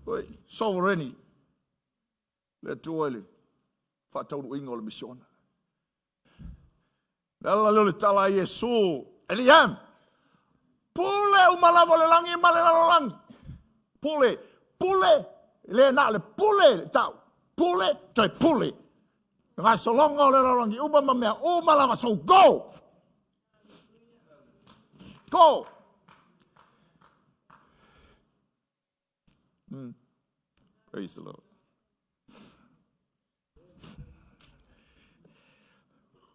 Oi, sovereign le Atua i le faataunuuina o le misiona. Le ala lea o le tala a Iesu, Eliam, pule uma lava o le lagi ma le lalolagi. Pule, pule, le na o le pule le tau, pule, toe pule. Le gasologa o le lalolagi uma ma mea uma lava, so go! Go! Praise the Lord.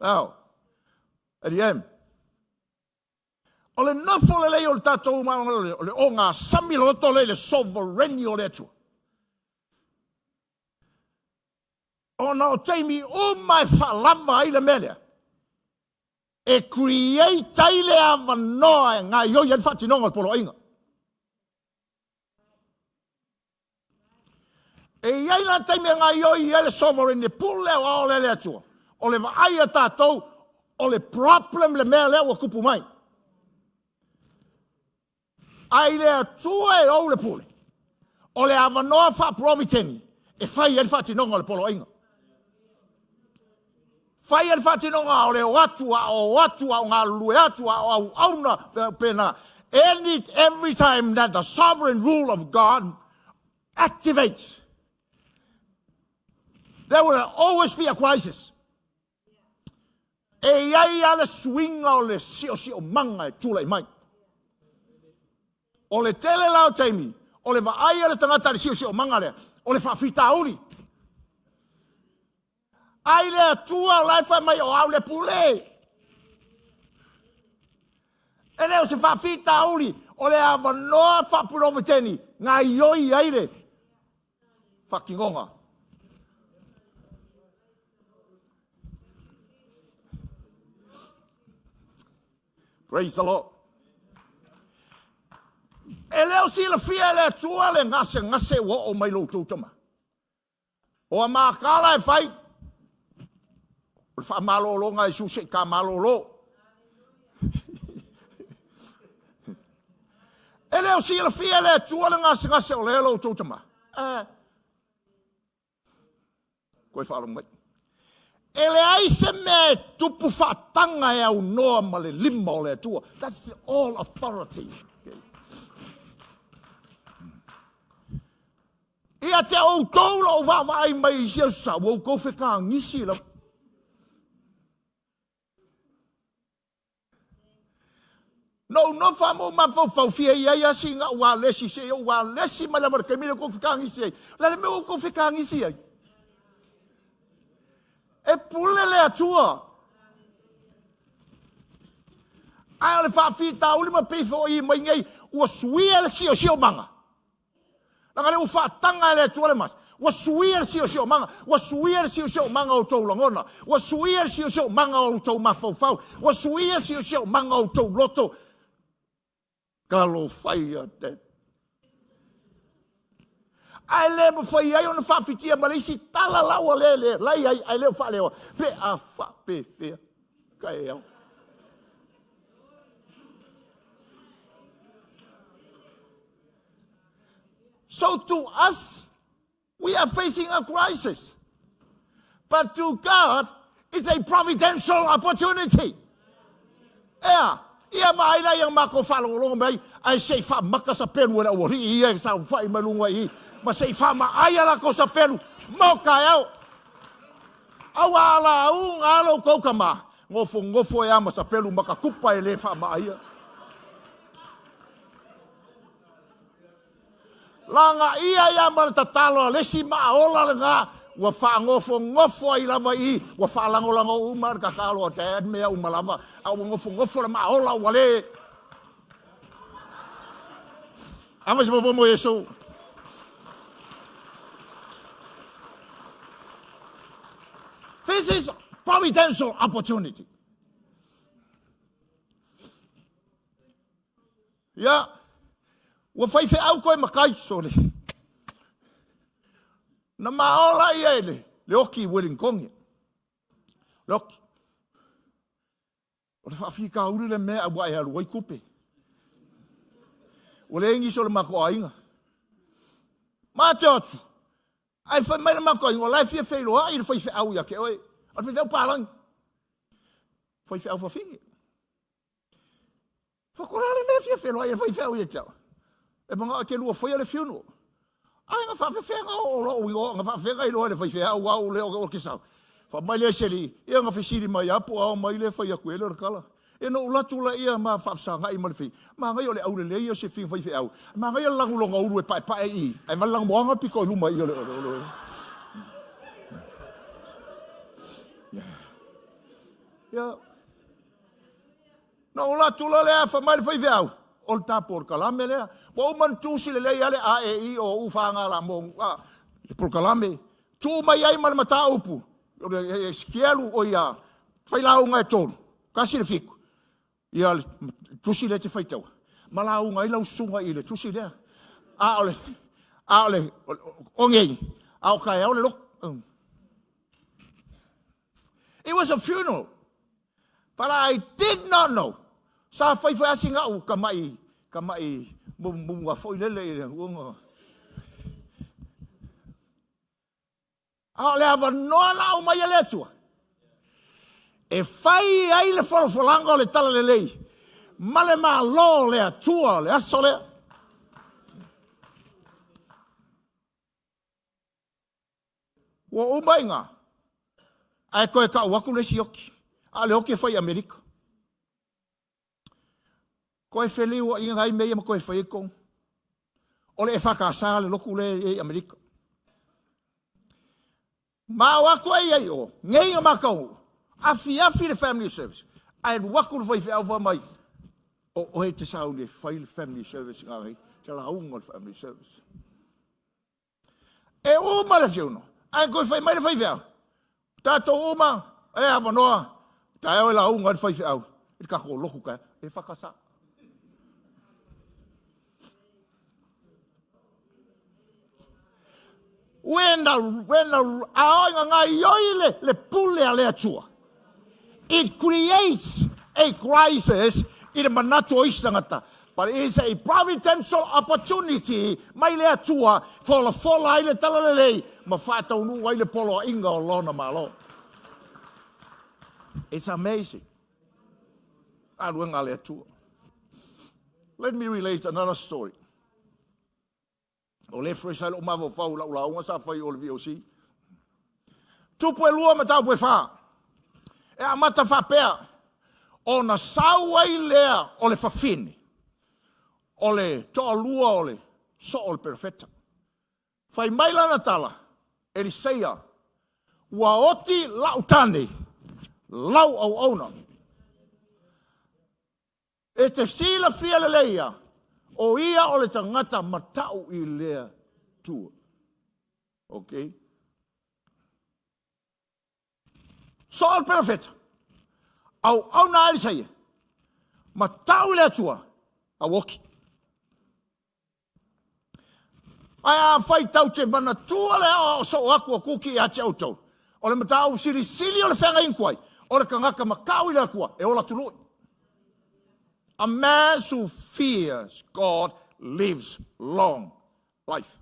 Now, at the end, o le nofo lelei o le tatou o le ogasami loto lea i le sovereign o le Atua. Ona o taimi uma e faalava ai le mea lea, e create ai le avanoa e gaoioi ai le faatinoga o le poloaiga. E i ai la taimi e gaoioi ai le sovereign e pule aoao lea le Atua. O le vaai a tatou, o le problem le mea lea ua tupu mai. Ae i le Atua e ou le pule, o le avanoa faaporoviteni e fai ai le faatinoga o le poloaiga. Fai ai le faatinoga o le o atu, a o atu, a o galulue atu, a o auauna, pena. Any, every time that the sovereign rule of God activates, there will always be a crisis. E i ai lava le suiga o le siosiomaga e tulai mai. O le tele la o taimi, o le vaai a le tagata i le siosiomaga lea, o le faafitauli. Ai le Atua o la e fai mai o au le pule. E le o se faafitauli, o le avanoa faapuloveteni gaoioi ai le faatinoga. Praise the Lord. E le o silafia e le Atua le gasegase ua oo mai lo outou tama. O a makala e fai, o le faamalologa a Iesu se i ta malolo. E le o silafia e le Atua le gasegase o lea lo outou tama. Eh. Koe faalogo mai. E leai se mea e tupu faataga e aunoa ma le lima o le Atua. That's all authority. Okay. Ia te outou lou vaavaai mai i isi aso sa, ua outou fekagisi lava. Na ou nofo lava ma ou mafaufau fia i ai lava sina ualesi, seia ou alesi mai lava i le taimi lea ua outou fekagisi ai. O le a le mea ua outou fekagisi ai? E pule le Atua. Ae o le faafitauli ma pei foi mai nei, ua suia le siosiomaga. Leaga lea ua faataga e le Atua le masi. Ua suia le siosiomaga, ua suia le siosiomaga o outou lagona, ua suia le siosiomaga o outou mafaufau, ua suia le siosiomaga o outou loto. Talofa te. Ae le mafai ai ona faafitia ma le isi tala la ua le le lai ai, ae le o faaleoa, pe a faapefea ka e ao. So to us, we are facing a crisis. But to God, it's a providential opportunity. Ea, ia vaai la ia makou faalogologo mai ai, ae se i faamaka sapelu e le aualii ia e saofai mai luga i i, ma se i faamaaia lakou sapelu mo taeao. Aua a lauga lava lo outou tama, nofonofo ai lava ma sapelu makatupa e le faamaaia. Lagaia ai lava ma le tatalo a le isi maa ola lena, ua faanofonofo ai lava i i, ua faalagolago uma le tatalo a Dad mea uma lava, a ua nofonofo le maa ola ua le. Ava se popo mo Iesu. This is providential opportunity. Ia, ua faifeau koe matai, sole. Na maola ia i le, le oki i Wellingtonia. Le oki. O le faafitauli le mea ua e alu ai tupe. Ua leai nisi o le matou aiga. Ma te o atu, ae fai mai le matou aiga, o la e fia feiloai le faifeau ia te oe. O le faifeau palagi. Faifeau fafine. Fai atu, o le a le mea e fia feiloai ai faifeau ia te au? E manao e te lua faia le funeral. Ae na faafefea na oo lou igoa, na faafefea na iloa e le faifeau au lea o te sau. Fai mai le isi alii, ia na fesili mai lava po o ao mai le fai atu ai lea o le tala. Ia na ou alu atu laia ma faafesagai ma le fei. Manaia o le aulelei ia o se fia faifeau. Manaia le lanu lona ulu e paepae i i, ae vale lana moana le pito i luma i o le o le. Ia. Na ou alu atu loa lea, fai mai le faifeau, o le ta polokalame lea. Ua uma ona tusi lelei lava le A, E, I, O, U, F, G, L, M, A, le polokalame. Tuu mai ai ma le mataupu, o le sikealu, o ia, failauga e 3, 1 i le 7, ia le tusi lea e te faitaua, ma lauga ai lau susuga i le tusi lea. A o le, a o le, o nei, a o taeao le lotu. It was a funeral. But I did not know. Sa fai foi asi ga'u tama'i tama'i mumuga foi lele i le uga. A o le avanoa na aumai e le Atua e fai ai le folafolaga o le talalelei ma le Malo o le Atua o le aso lea. Ua uma i ina, ae toe tau atu le isi oti, a o le oti e fai i Amerika. Toe feliuaiga ai mea ia ma toe fai ai tonu. O le EFKS le lotu lea e i Amerika. Ma o atu ai ai o, nei na matou, afiafi le family service, ae alu atu le faifeau fai mai, o oe e te sauni e fai le family service ngā nei, te lauga le family service. E uma le funeral, ae toe fai mai le faifeau, tatou uma, e avanoa, taeao e lauga ai le faifeau i le tatou lotu taeao, e whakasa. When a, when a, a oi nga ngaioi le, le pule a le Atua, it creates a crisis i le manatu o isi tagata. But it is a providential opportunity mai le Atua folafola ai le talalelei ma faataunuu ai le poloaiga o Lona Malo. It's amazing. Galuega a le Atua. Let me relate another story. O le fresh ai lou mafaufau i lau lauga sa fai o le VOC. Tupu e lua mataupu e fa. E amata faapea, ona sau ai lea o le fafine, o le toalua o le soo o le perofeta. Fai mai lana tala, Eliseia, ua oti lau tane, lau auauna. E te silafia lelei ia, o ia o le tagata mata'u i le Atua. Okay? So o le perofeta, auauna a Elisaia, mata'u i le Atua, a ua oki. Ae afai tau te manatua le aoao soo atu o Kuki ia te outou, o le mataupu silisili o le feagaiga tuai, o le tagata matau i le Atua e ola tului. A man who fears God lives long life.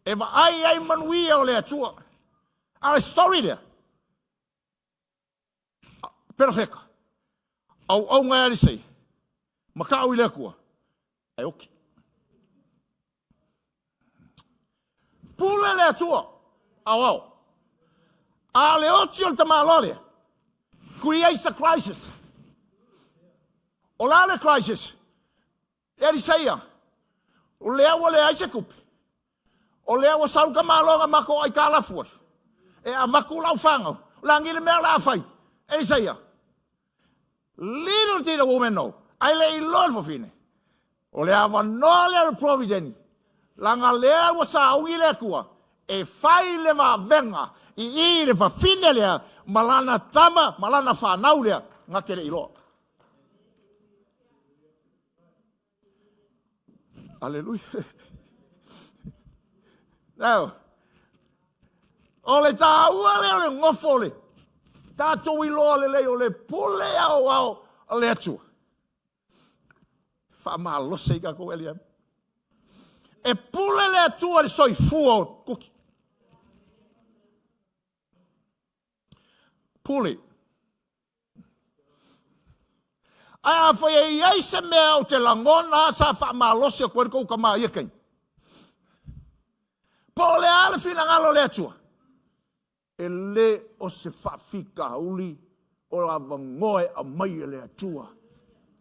E vaai ai manuia o le Atua. A o le story lea, Perofeka, auauna e Elisei, matau i le Atua, ae oki. Pule le Atua, aoao. A o le oti o le tamaloa lea, creates a crisis. O le a le crisis? Eliseia, o lea ua leai se tupe, o lea ua sau le tamaloa na matou aitalafu ai, e avatu lau fanau, o le a ni le mea o le a fai? Eliseia, little did a woman know, ae le i iloa le fafine, o le avanoa lea o le provideni, leaga lea ua sauni le Atua e fai le vavega i i le fafine lea ma lana tama ma lana fanau lea na te le i iloa. Aleluia. Now, o le taua lea o le nofo o le Tatou iloa lelei o le pule aoao a le Atua. Faamalosi ai tatou LM. E pule le Atua i le soifua o Kuki. Pule. Ae afai e i ai se mea ou te lagona lava sa faamalosi atu ai le tou tama i ia taimi, po o le a le finagalo o le Atua, e le o se faafitauli o le avanoa e aumai e le Atua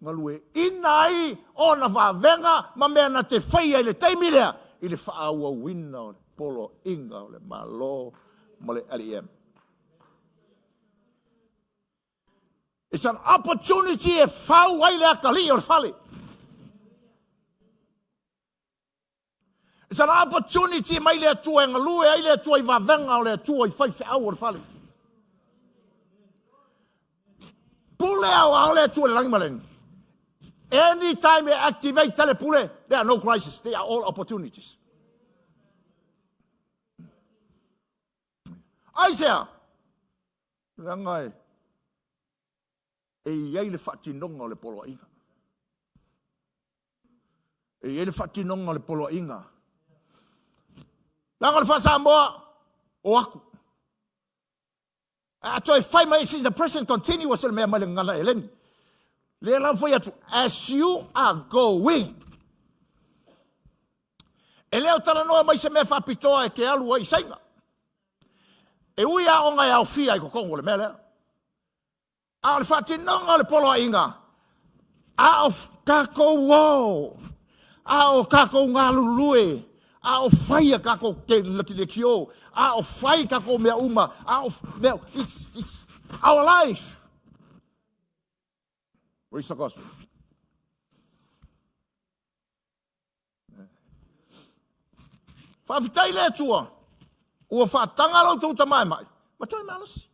galueaiina ai ona vavega ma mea na te faia i le taimi lea i le faaauauina o le poloaiga o le Malo ma le LEM. It's an opportunity e fau ai le atalii o le fale. It's an opportunity mai le Atua e galue ai le Atua i vavega o le Atua i faifeau o le fale. Pule aoao le Atua i le lagi ma le niu. Anytime e activate le pule, there are no crisis, they are all opportunities. Aisea? Leaga e e i ai le faatinoga o le poloaiga. E i ai le faatinoga o le poloaiga. Leaga o le faa-Samoa, o aku. A toe fai mai in the present continuous le mea mai le gagana Eleni. Lea la fai atu, as you are going. E le o talanoa mai se mea faapitoa e te alu ai i Saina. E ui aoga e aofia i totonu o le mea lea. A o le faatinoga o le poloaiga, a o tatou o, a o tatou galulue, a o fai a tatou lekilekiō, a o fai tatou mea uma, a o mea, it's our life. Preach the gospel. Faafetai le Atua ua faataga lo outou tama e ma'i ma toe malosi.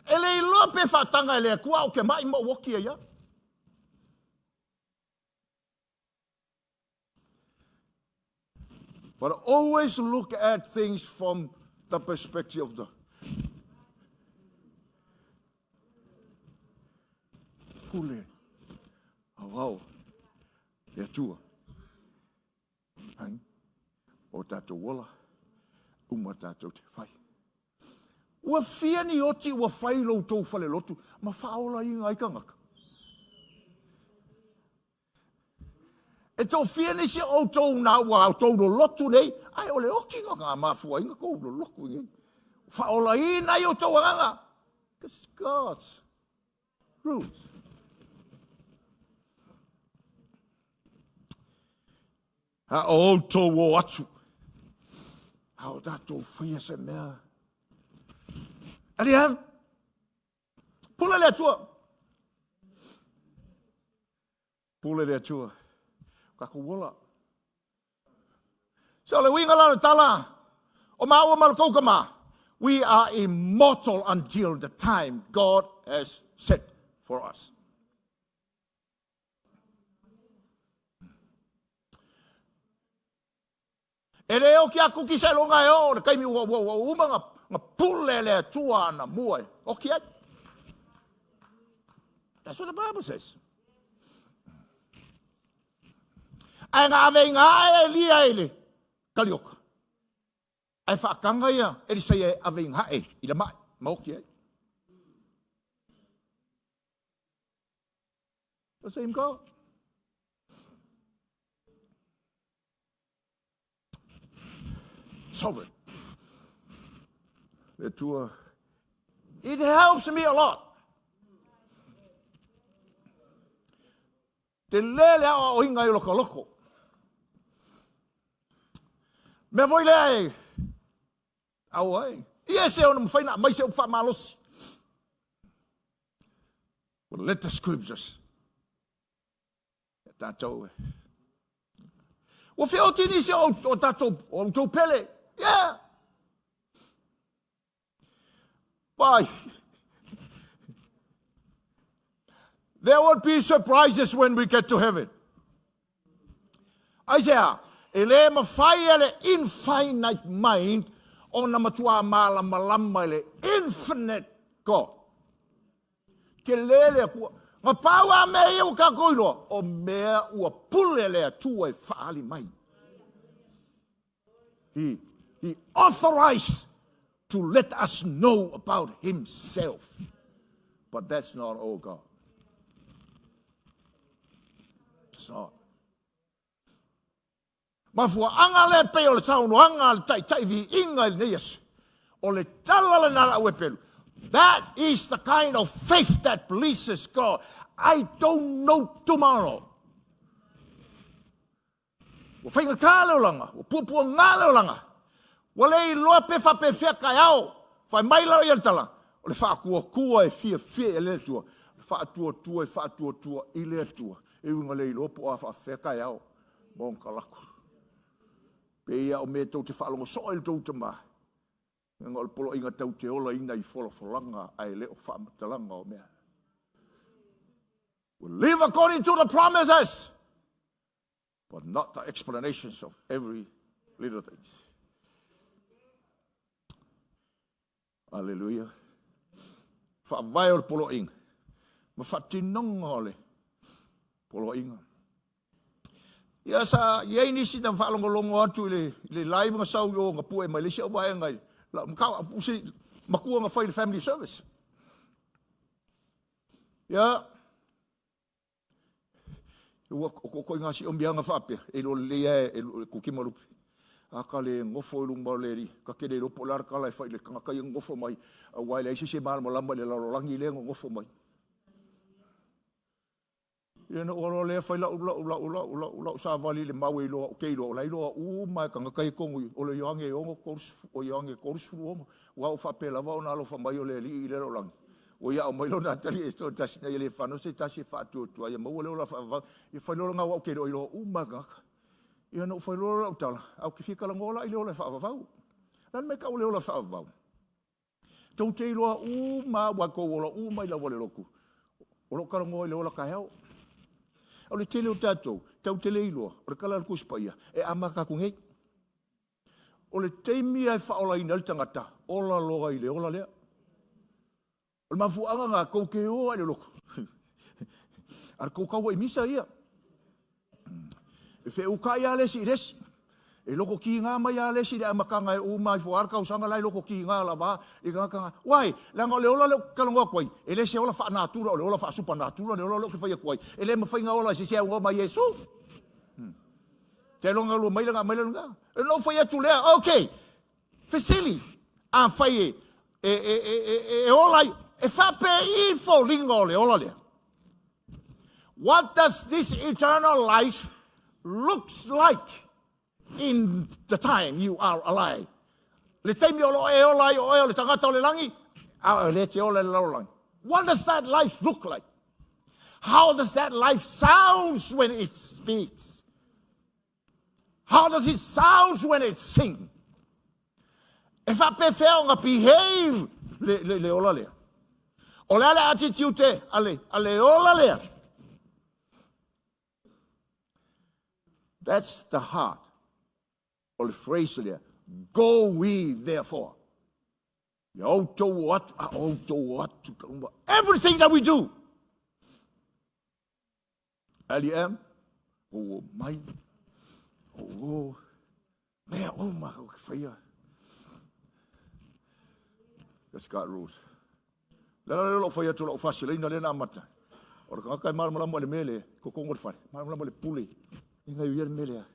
E le iloa pe faataga e le Atua ou te ma'i ma ou oti ai lava. But always look at things from the perspective of the pule aoao le Atua. Ai, o tatou ola, uma tatou te fai. Ua fia ni oti ua fai lo outou falelotu ma faaolaina ai tagata. E toafia nisi o outou na ua outou lolotu nei, ae o le oti na mafua ai na tou lolotu nei. Faaolaina ai outou agaga. Because God's rules. A o outou o atu, a o tatou faia se mea. Aliam, pule le Atua. Pule le Atua. Tatou ola. So le uiga la o le tala, o māua ma le tou tama, we are immortal until the time God has set for us. E le oki aku ki seiloga e oo le taimi ua, ua, ua uma na, na pule le Atua ana mua e oki ai. That's what the Bible says. Ae na ave i ngā ae Elia i le kalioka. Ae faataga ia Elisaia e ave i ngā ae i le mai, ma oki ai. The same God. Sovereign. Le Atua. It helps me a lot. Te lē le aoaoina i lokoloko. Mea foi lea e au ai. Ia se ona mawhai na mai se upu faamalosi. Well, let the scriptures E tatou e. Ua feoti nisi o, o tatou, o outou pele. Yeah. Bye. There will be surprises when we get to heaven. Aisea, e le mawhai e le infinite mind ona matua malamalama i le infinite. God. Tele le Atua. Na pau a mea ia ua tatou iloa, o mea ua pule le Atua e faaali mai. He authorized to let us know about himself. But that's not all God. It's not. Mafuaaga lea pei o le saunoaga a le Taitai Viiga i lenei aso. O le tala lena a le auepelu. That is the kind of faith that pleases God. I don't know tomorrow. Ua faigata le olaga, ua puapuaga le olaga. Ua le iloa pe faapefea taeao. Fai mai la ia le tala, o le faatuatua e fiafia i le Atua. O le faatuatua e faatuatua i le Atua. E ui ina le iloa po o a faafefea taeao ma ona talaatu. Pei lava o mea tou te faalogo soo ai i le tou tama, leaga o le poloaiga tou te olaina i folafolaga ae le o faamatalaga o mea. We live according to the promises, but not the explanations of every little things. Aleluia. Faavae o le poloaiga ma faatinoga o le poloaiga. Ia sa i ai nisi na faalogologo atu i le, i le live na sau i o na pue mai le isi au vaega i la makau usi matua na fai i le family service. Ia Ua o ituaiga si'omiaga faapea, e iloa lelei lava e Kuki ma Lupe. A ta le nofo i luma o le alii, ta te le iloa po o le a le tala e fai i le tagata ia nonofo mai, aua e leai se isi e malamalama i le lalolagi lea e nonofo mai. Ia na ou alu loa lea fai lau, lau, lau, lau, lau, lau savali i le mau e iloa, ou te iloa, o la e iloa uma e tagata ia i totonu i, o le Ioane 6, 30, o Ioane 36, aua ua faapea lava ona alofa mai o le Alii i le lalolagi. Ua ia aumai lona atalii e toatasi ina ia le fanau se tasi e faatuatua ia maua le ola faavavau. Ia fai loa lena aua ou te le o iloa uma e tagata. Ia na ou fai loa lau tala, ae ou te fia talanoa la i le ola faavavau. O le a le mea e tau o le ola faavavau? Tou te iloa uma lava, ua tou ola uma i lava le lotu. O lo o talanoa i le ola taeao. O le tele o tatou, tatou te le iloa, o le tala a le Tusi Paia, e amata atu nei. O le taimi lava e faaolaina ai le tagata, ola loa i le ola lea. O le mafuaaga lena, tou te o lava i le lotu, a o le tou tauai misa ia. E feutai lava le isi i le isi. E loko kiga mai lava le isi i le amataga e uma ifo lava le tausaga la e loko kiga lava i tagata na. Why? Leaga o le ola lea ou te talanoa atu ai, e le se ola faa-natura, o le ola faa-supanatura le ola lea ou te fai atu ai. E le mafai ona ola e se isi e aunoa ma Iesu. Te iloa galue mai lana aumai lena. Ona ou fai atu lea, ok, fesili, afai e, e, e, e, e, e ola ai, e faapei foliga o le ola lea. What does this eternal life looks like in the time you are alive? Le taimi o lo o e ola ai o oe o le tagata o le lagi, a o lea te ola i le lalolagi. What does that life look like? How does that life sounds when it speaks? How does it sounds when it sing? E faapefea ona behave le, le, le ola lea? O le a le attitude a le, a le ola lea? That's the heart o le phrase lea. Go we therefore. Ia outou o atu, a outou o atu. Everything that we do. LEM, o mai, o o, mea uma o ke whaia. That's God rules. Le la le whai atu lau fasileina le na amata. O le kangaka e malamalama le mele, kokongo le whare, malamalama le pule. Inga i le mele.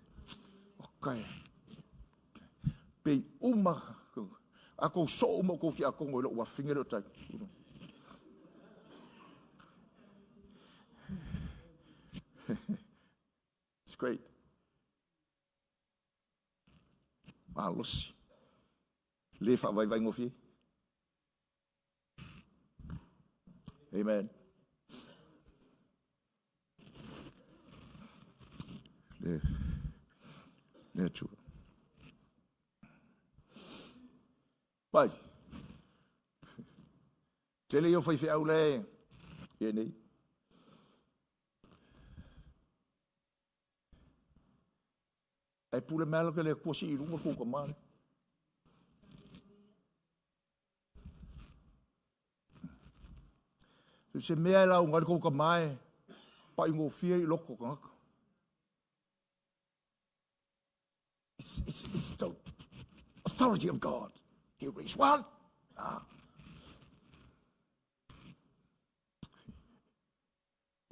Okay. Pei uma, a kou soo uma o kou tiakono i lou afafine lea o tai. It's great. Malosi. Le faavaivaigofie. Amen. Le, le Atua. Pai. Tele ia o faifeau le e nei. Ae pule mai ala ke le Atua sii i luga kou tama lea. Se mea e lauga ai le kou tama e paigofie i loko o tagata. It's the authority of God. He raised one. Ah.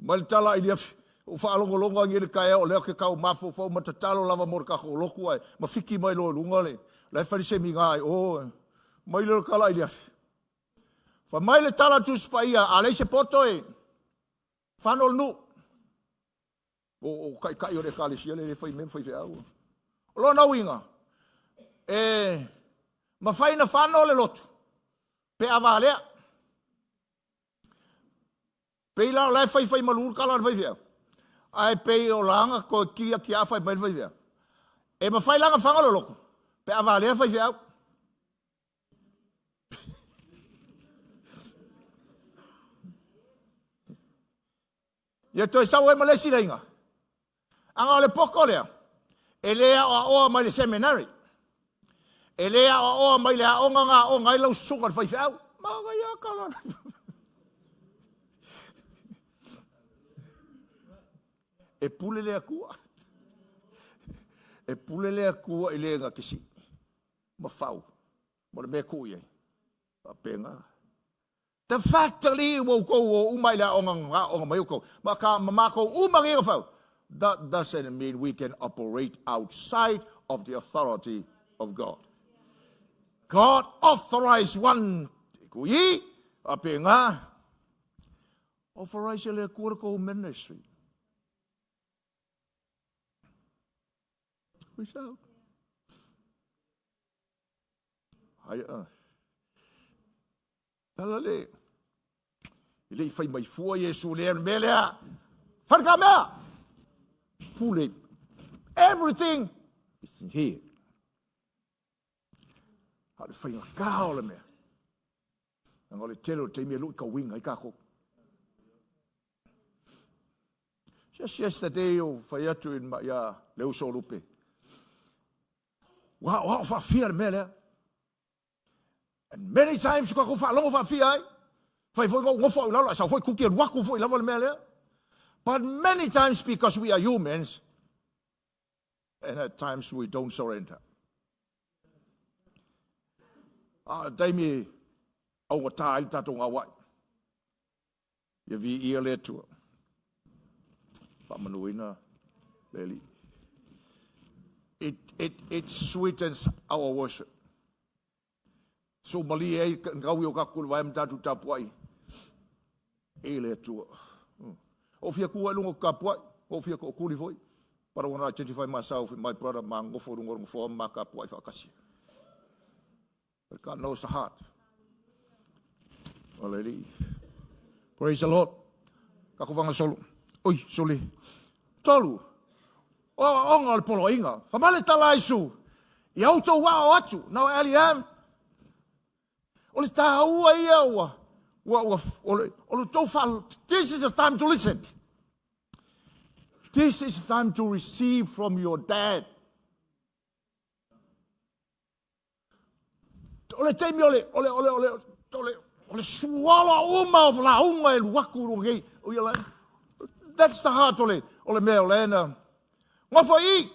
Mai le tala i le afi, o faalogologo ai le taeao o lea ke tau mafaufau ma tatalo lava mo le tatou lotu ae ma fiki mai loa i luga le la e fai le semina ai o mai le tala i le afi. Fai mai le tala Tusi Paia, a leai se poto e fano le nuu. O taitai o le ekalesia le le fai mea ma faifeau. O lona uiga, e mafai na fano le lotu pe a valea. Pei la o la e faifai malu le tala a le faifeau, ae pei o la na toe kia kia fai mai le faifeau. E mafai la na fano le lotu pe a valea faifeau. Ia toe sau ai ma le isi laina. Aga o le poto lea, e le aoaoa mai le seminary. E le aoaoa mai le aoga na aoga ai lau susuga i le faifeau. Manaia tala. E pule le Atua. E pule le Atua i le na te sii ma fau ma le mea e tuu i ai. Faapena. The fact alii ua outou o uma i le aoga na aooga mai outou, ma ka ma matou uma nei na fau, that doesn't mean we can operate outside of the authority of God. God authorized one kui, faapena, authorize e le Atua le tou ministry. Reach out. Ai a. Tala le, i le i fai mai fua Iesu lea le mea lea. Fai ka mea! Pule. Everything is in here. A o le faigata o le mea. Leaga o le tele o le taimi e lui tauiga ai tatou. Just yesterday o fai atu i ia le uso o Lupe. Ua aoao faafia le mea lea. And many times ua tatou faalogo faafia ai. Fai foi ou nofo au i lalo, ae sau foi kuki alu atu foi lava le mea lea. But many times because we are humans, and at times we don't surrender. A o le taimi e augata ai le tatou gauai. Ia viia le Atua. Faamanuina le Alii. It sweetens our worship. So malie ai gaui o tatou le vae ma tatou tapuai e le Atua. O fia kua i luga o tapuai, o fia tookuli foi. But I want to identify myself with my brother ma nofo i luga o le nofoa ma tapuai faatasi. But God knows the heart. O le Alii. Praise the Lord. Tatou faagasolo. Oi, sole. Tolu. O aoaoga o le poloaiga. Fai mai le tala a Iesu, ia outou aoao atu. Now LEM, o le taua ia ua, ua, ua, o le, o le tou faa, this is the time to listen. This is the time to receive from your dad. O le taimi o le, o le, o le, o le, o le, o le suala uma o lauga e luaku i luga nei. O ia la, that's the heart o le, o le mea o le na. Ngofo i,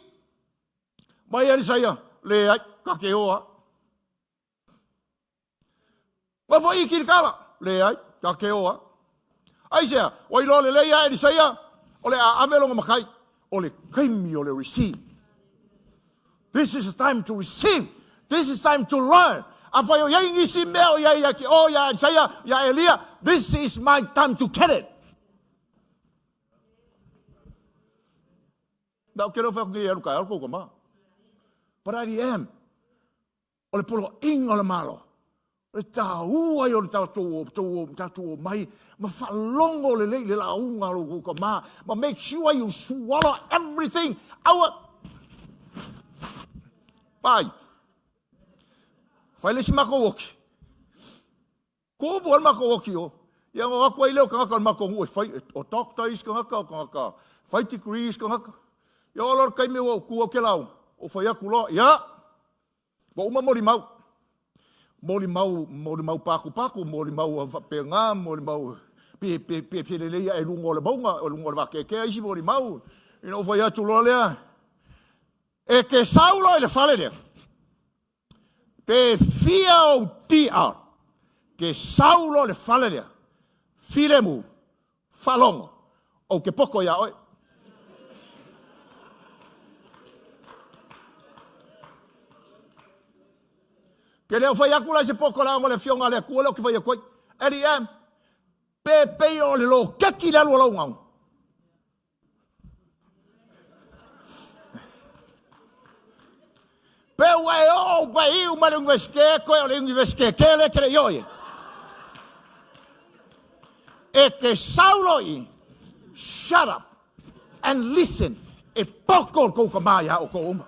mai Elisaia, le ai, ka ke oa. Nofo i Kilikala? Leai, ta ke o a. Aisea, ua iloa lelei ia Elisaia, o le a ave lona matai, o le taimi o le receive. This is the time to receive. This is time to learn. Afai o iai nisi mea o iai ia te o ia Elisaia, ia Elia, this is my time to get it. Na o ke leo whai aku nei e alu kai, alu kou ka ma. But at the end, O le poloaiga o le Malo, o le taua ia o le tatou o, tou o, tatou omai ma faalogo lelei i le lauga a lo outou tama, ma make sure you swallow everything. Aua. Pai. Fai le isi matou oki. Kumu ai le matou oki o. Ia ona o atu ai lea o tagata o le matou nuu e fai, o doctor isi tagata, o tagata fai degree isi tagata. Ia oo loa le taimi ua ou tu au ke lauga, ou fai atu loa, ia, ua uma molimau. Molimau, molimau patupatu, molimau faapena, molimau. Pe, pe, pe, pe lelei ae luga o le mauga, o luga o le vakeakea isi molimau. Ina ou fai atu loa lea, e te sau loa i le fale lea, pe fia ou DR, ke sau loa i le fale lea, filemu, faalogo, ou te poto iā oe. Ke le o fai atu la i se poto leaga o le afioga a le Atua lea ou te fai atu ai. LEM, pe pei o le loketi le alu a lou gau. Pe ua e oo ua e iu mai le Universite koe o le Universite tele e te le i oo i ai. E te sau loa i i, shut up and listen, e poto le tou tama iā outou uma.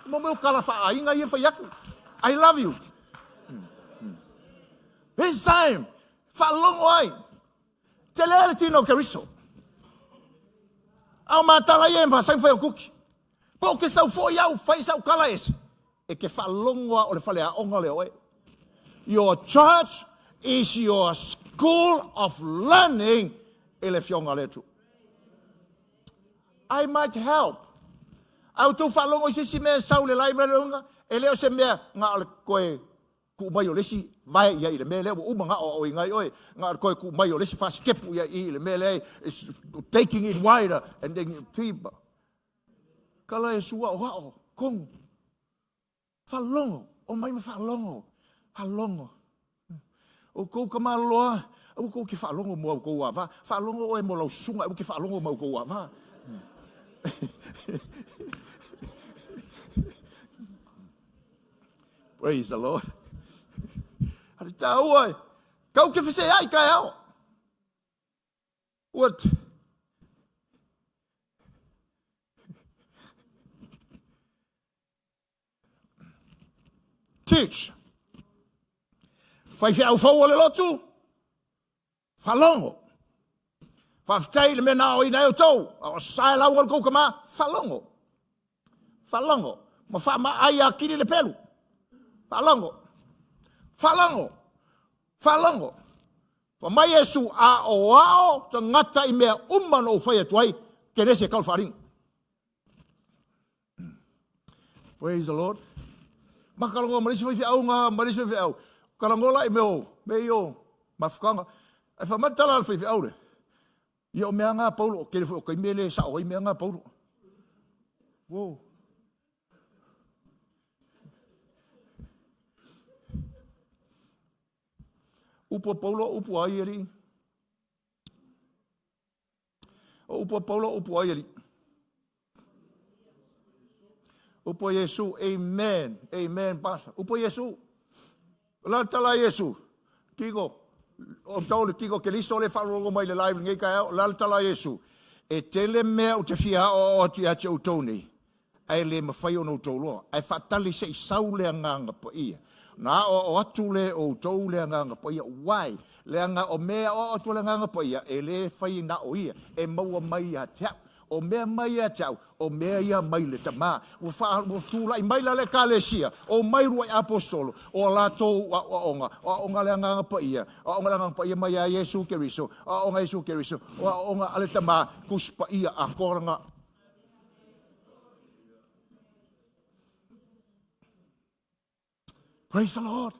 Mo mea o tala faaaiga ia e fai atu. I love you. This time, faalogo ai. Tele le tino o Keriso. A o matala ia e masani fai o kuki. Po o ke sau foi au fai sau tala ese. E ke faalogo a o le faleaoga lea oe. Your church is your school of learning i le Afioga a le Atua. I might help. A outou faalogo i se isi mea e sau i le live lea, e le o se mea na o le toe tuu mai o le isi vae i ai i le mea lea ua uma ona aoaoina ai oe, na o le toe tuu mai o le isi fasitepu i ai i le mea lea, it's taking it wider and taking it deeper. Kala e sua o ao, kong. Faalogo, o mai ma faalogo, faalogo. O kou ka maloloa, aua kou ke faalogo mo au kou ava. Faalogo oe mo lau susuga, aua ke faalogo mo au kou ava. Praise the Lord. A le taua e, kau ke feseai taeao. What? Teach. Faifeau fou o le lotu, faalogo. Faafetai i le mea na aoaoina ai outou, a o sae lauga le tou tama, faalogo. Faalogo. Ma faamaai atili le pelu. Faalogo. Faalogo. Faalogo. Fa mai Iesu, aoao tagata i mea uma na ou fai atu ai, kenesi e tau le faaaliga. Praise the Lord. Makaloga ma le isi faifeau ma le isi faifeau. Talanoa la i mea o mea ia o mafutaga. Ae fai mai le tala a le faifeau lea, ia o mea na a Paulo, o tele foi o taimi e le sao ai mea na a Paulo. Wow. Upu a Paulo, upu a ai alii. O upu a Paulo, upu a ai alii. Upu a Iesu, amen, amen, pastor. Upu a Iesu. O la tala a Iesu, tiko, o tau le tiko Keriso le faalogologo mai le live lenei taeao, o la tala a Iesu, e tele mea ou te fia aoao atu ia te outou nei, ae le mafai ona outou iloa, ae faatali se i sau le Agaga Paia, ona aoao atu lea e outou le Agaga Paia. Why? Leaga o mea e aoao atu e le Agaga Paia, e le fai na o ia, e maua mai ia te au. O mea mai ia te au, o mea ia mai le Tama. Ua, faa, ua tulai mai la le Ekalesia, o mai uluai aposetolo, o a latou aoaoga, o aoaoga a le Agaga Paia, o aoaoga a le Agaga Paia mai ia Iesu Keriso, o aoaoga a Iesu Keriso, o aoaoga a le Tama, Tusi Paia atoa lena. Praise the Lord.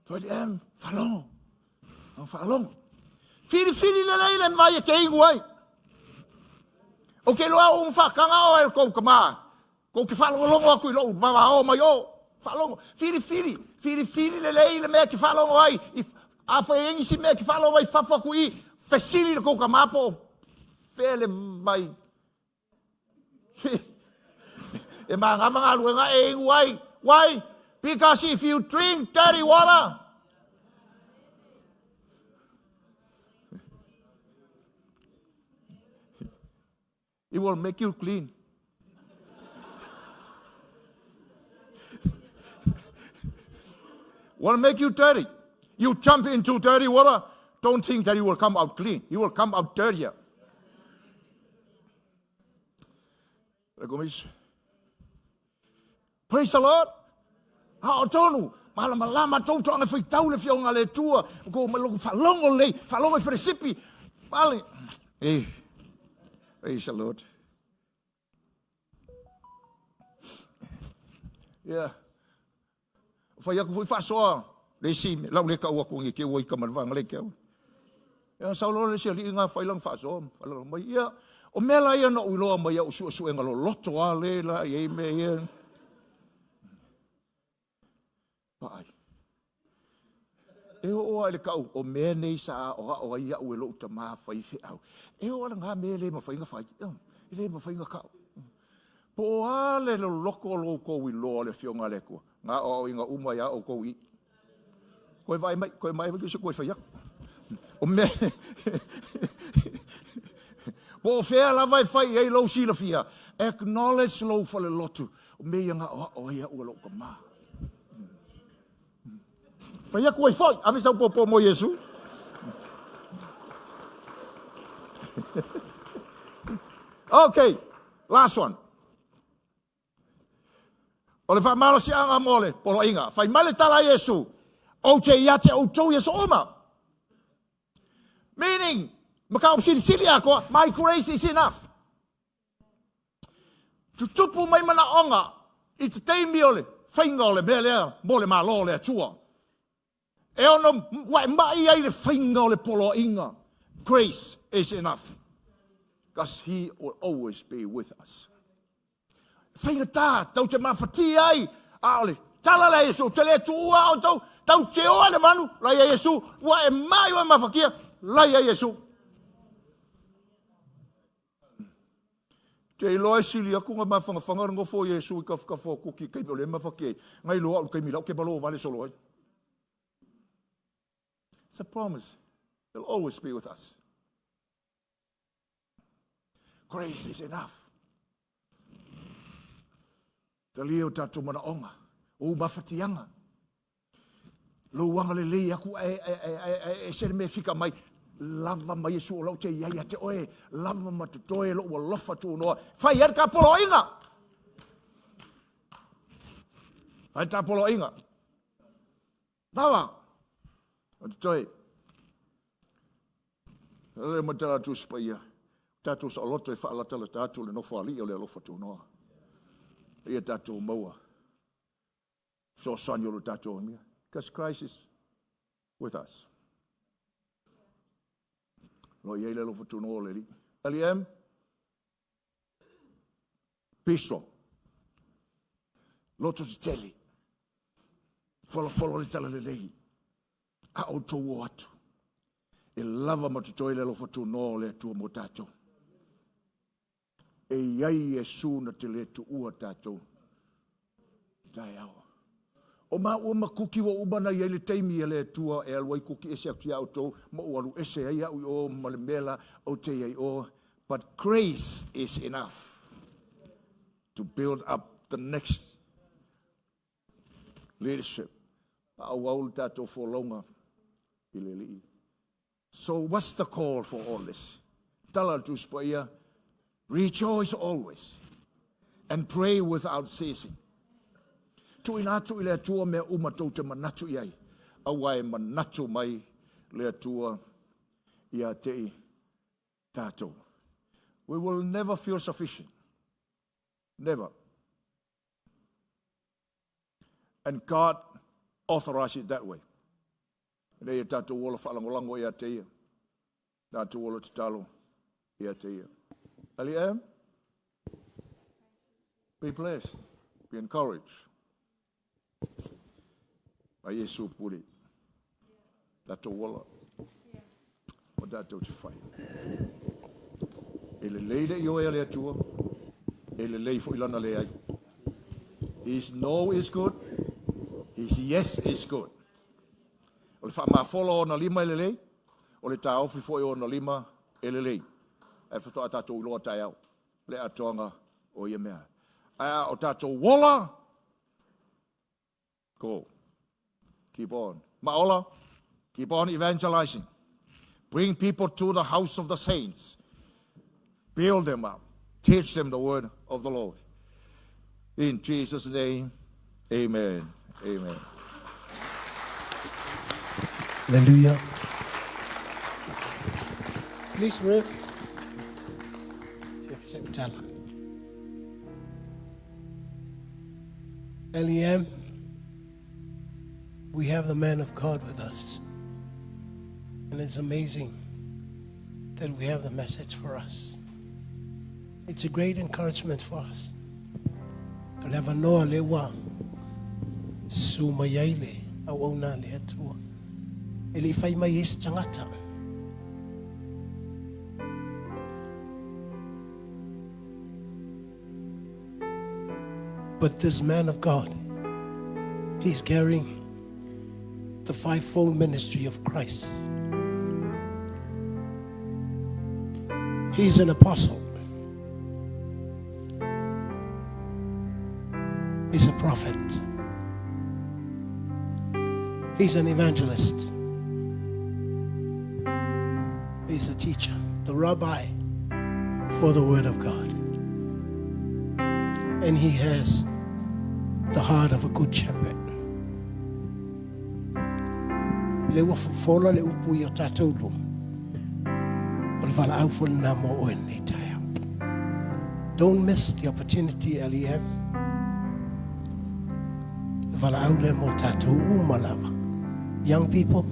Toi le em, faalogo. Ang faalogo. Filifili lelei le vai e te ingu ai. O ke loa o whakanga o e kou kama. Kou ke whaalongolongo aku i lou vavao mai o. Faalogo. Filifili. Filifili lelei le mea ke faalogo ai. I, a whai engi si mea ke faalogo ai fafo aku i. Fesili le kou kama po fea le vai e mangama galuega e inu ai. Why? Because if you drink dirty water, it will make you clean. Will make you dirty. You jump into dirty water, don't think that you will come out clean. You will come out dirtier. Praise the Lord. A o tonu, Malamalama tou toaga faitau le afioga a le Atua, kou mai logo faalogo lelei, faalogo i falesipi. Pale. Eh. Praise the Lord. Yeah. Fai aku foi faasoa le isi lau le tau atu nge ke ua ika ma le vaega le ke au. Ia sau loa le isi alii nga fai lana faasoa ma faalala mai. Ia, o mea la ia na ou iloa mai au suesuega loloto a le la i ai mea ia. Vaai. E oo lava i le tau o mea nei sa aoao ai au e lou tama faifeau. E oo lava i lena mea e le mafai ona fai. E le mafai ona tau. Po o a le loloto o lo outou iloa o le Afioga a le Atua, na aoaoina uma ia outou i i. Toe vaai mai, toe mai se toe fai atu. O mea po o fea lava e fai i ai lou silafia, acknowledge lou falelotu. O mea ia na aoao ai au e lou tama. Fai atu ai foi, ave sau pōpō mo Iesu. Okay, last one. O le faamalosiaga mo le poloaiga. Fai mai le tala a Iesu, ou te ia te outou i aso uma. Meaning, mataupu silisili atoa, my grace is enough. Tutupu mai manaoga i te taimi o le faiga o le mea lea mo le Malo o le Atua. E ono uaema'i ai le faiga o le poloaiga. Grace is enough. Because he will always be with us. Faigata, tau te mafatia ai, a o le tala lea a Iesu, ou te le tuua outou, tau te oa i le vanu, la ia Iesu, ua e mai ua e mafatia, la ia Iesu. Te iloa e sili atu na mafanafana le nofo o Iesu i tafatafa o Kuki i taimi o lea e mafatia ai, na iloa au i le taimi la ou te malo vale solo ai. It's a promise. He'll always be with us. Grace is enough. Talia o tatou manaoga, o ou mafatiaga. Lou agalelei aku ae, ae, ae, ae, ae ese le mea e fika mai. Lava ma Iesu o lau te iai ia te oe, lava ma totoe lou alofa tunoa. Fai ai le ta poloaiga. Fai le ta poloaiga. Lava ma totoe. E matala Tusi Paia, tatou saoloto e faalatalata atu le nofoalii o le alofa tunoa. Ia tatou maua fesoasoani o lo tatou amia. Because Christ is with us. Lo i ai le alofa tunoa o le Alii. LEM, be strong. Loto tetele. Folafolo le talalelei. A outou o atu. E lava ma totoe le alofa tunoa o le Atua mo tatou. E i ai Iesu na te le tuua tatou taeao. O maua ma Kuki ua uma ona i ai le taimi a le Atua e alu ai Kuki ese atu iā outou ma ou alu ese ai au i o ma le mea la ou te i ai o. But grace is enough to build up the next leadership. Faaauau le tatou folauga i le Alii. So what's the call for all this? Tala a le Tusi Paia, Rejoice always and pray without ceasing. Tuuina atu i le Atua mea uma tou te manatu i ai, aua e manatu mai le Atua ia te i tatou. We will never feel sufficient. Never. And God authorized it that way. Ina ia tatou ola faalagolago ia te Ia. Tatou ola tatalo ia te Ia. LEM, be blessed, be encouraged. A Iesu pule. Tatou ola. O tatou te fai. E lelei le ioe a le Atua, e lelei foi lana leai. His no is good, his yes is good. O le faamafola o ona lima e lelei, o le taofi foi o ona lima e lelei. Ae faatoa tatou iloa taeao le atoaga o ia mea. Ae a o tatou ola, go. Keep on. Maola, keep on evangelizing. Bring people to the house of the saints. Build them up. Teach them the word of the Lord. In Jesus' name, amen. Amen. Hallelujah. Please, Rev. LEM, we have the man of God with us. And it's amazing that we have the message for us. It's a great encouragement for us. O le avanoa lea ua susu mai ai le auauna a le Atua. E le i fai mai ai se tagata. But this man of God, he's carrying the fivefold ministry of Christ. He's an apostle. He's a prophet. He's an evangelist. He's a teacher, the rabbi for the Word of God. And he has the heart of a good shepherd. Le ua fofola le upu i o tātou luma. O le valaau foi lena mo oe lenei taeao. Don't miss the opportunity, LEM. Le valaau lea mo tātou uma lava. Young people,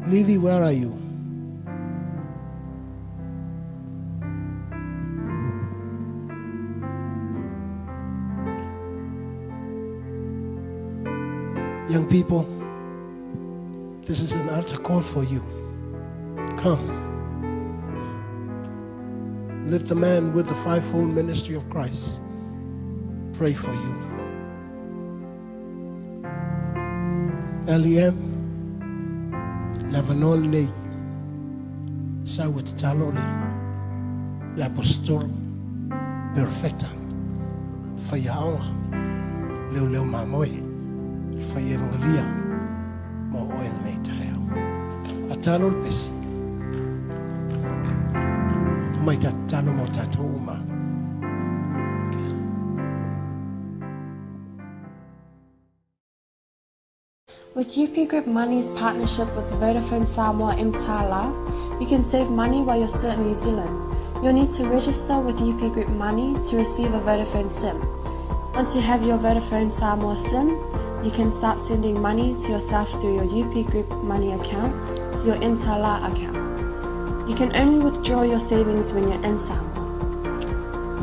Lily, where are you? Young people, this is an altar call for you. Come. Let the man with the fivefold ministry of Christ pray for you. LEM, le avanoa lenei, sau e tatalo le, le apostolo, perofeta, le faiaoga, leoleo mamoe, le fai evangelia, mo oe lenei taeao. A talo le pesi. Mai ta tatalo mo tātou uma. With UP Group Money's partnership with Vodafone Samoa Mtala, you can save money while you're still in New Zealand. You'll need to register with UP Group Money to receive a Vodafone SIM. Once you have your Vodafone Samoa SIM, you can start sending money to yourself through your UP Group Money account to your Mtala account. You can only withdraw your savings when you're in Samoa.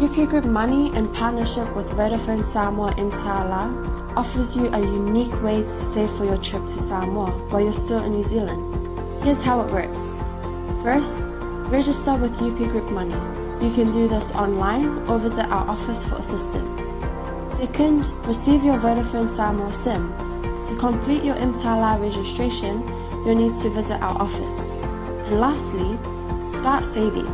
UP Group Money, in partnership with Vodafone Samoa Mtala, offers you a unique way to save for your trip to Samoa while you're still in New Zealand. Here's how it works. First, register with UP Group Money. You can do this online or visit our office for assistance. Second, receive your Vodafone Samoa SIM. To complete your Mtala registration, you'll need to visit our office. And lastly, start saving.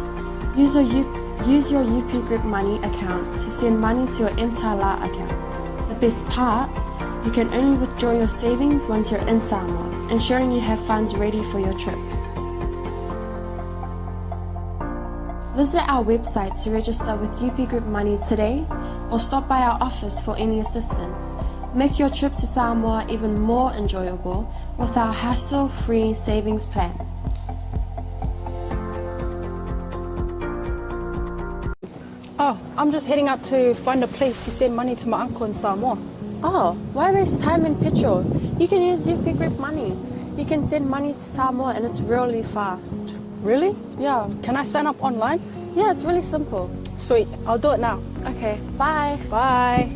Use your, U- use your UP Group Money account to send money to your Mtala account. The best part, you can only withdraw your savings once you're in Samoa, ensuring you have funds ready for your trip. Visit our website to register with UP Group Money today or stop by our office for any assistance. Make your trip to Samoa even more enjoyable with our hassle-free savings plan. Oh, I'm just heading out to find a place to send money to my uncle in Samoa. Oh, why waste time and petrol? You can use UP Group Money. You can send money to Samoa and it's really fast. Really? Yeah. Can I sign up online? Yeah, it's really simple. Sweet, I'll do it now. Okay, bye. Bye.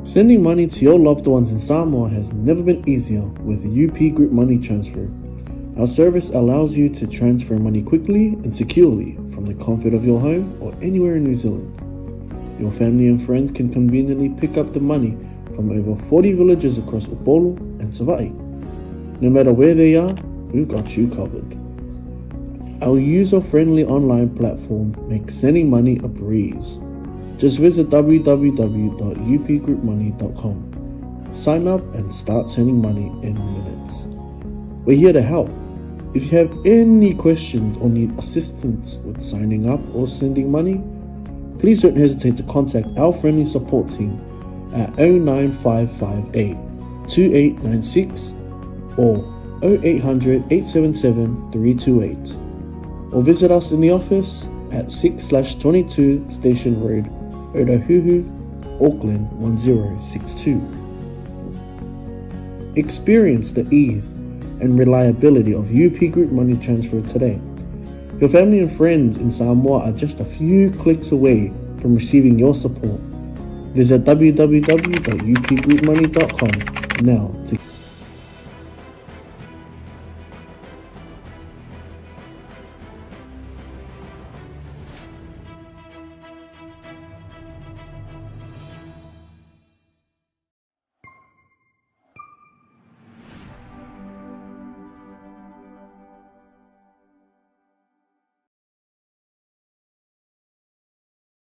Sending money to your loved ones in Samoa has never been easier with UP Group Money Transfer. Our service allows you to transfer money quickly and securely from the comfort of your home or anywhere in New Zealand. Your family and friends can conveniently pick up the money from over 40 villages across Upolu and Savai'i. No matter where they are, we've got you covered. Our user-friendly online platform makes sending money a breeze. Just visit www.upgroupmoney.com. Sign up and start sending money in minutes. We're here to help. If you have any questions or need assistance with signing up or sending money, please don't hesitate to contact our friendly support team at 09558 2896 or 0800 877 328. Or visit us in the office at 6 22 Station Road, Otahuhu, Auckland 1062. Experience the ease and reliability of UP Group Money Transfer today. Your family and friends in Samoa are just a few clicks away from receiving your support. Visit www.upgroupmoney.com now to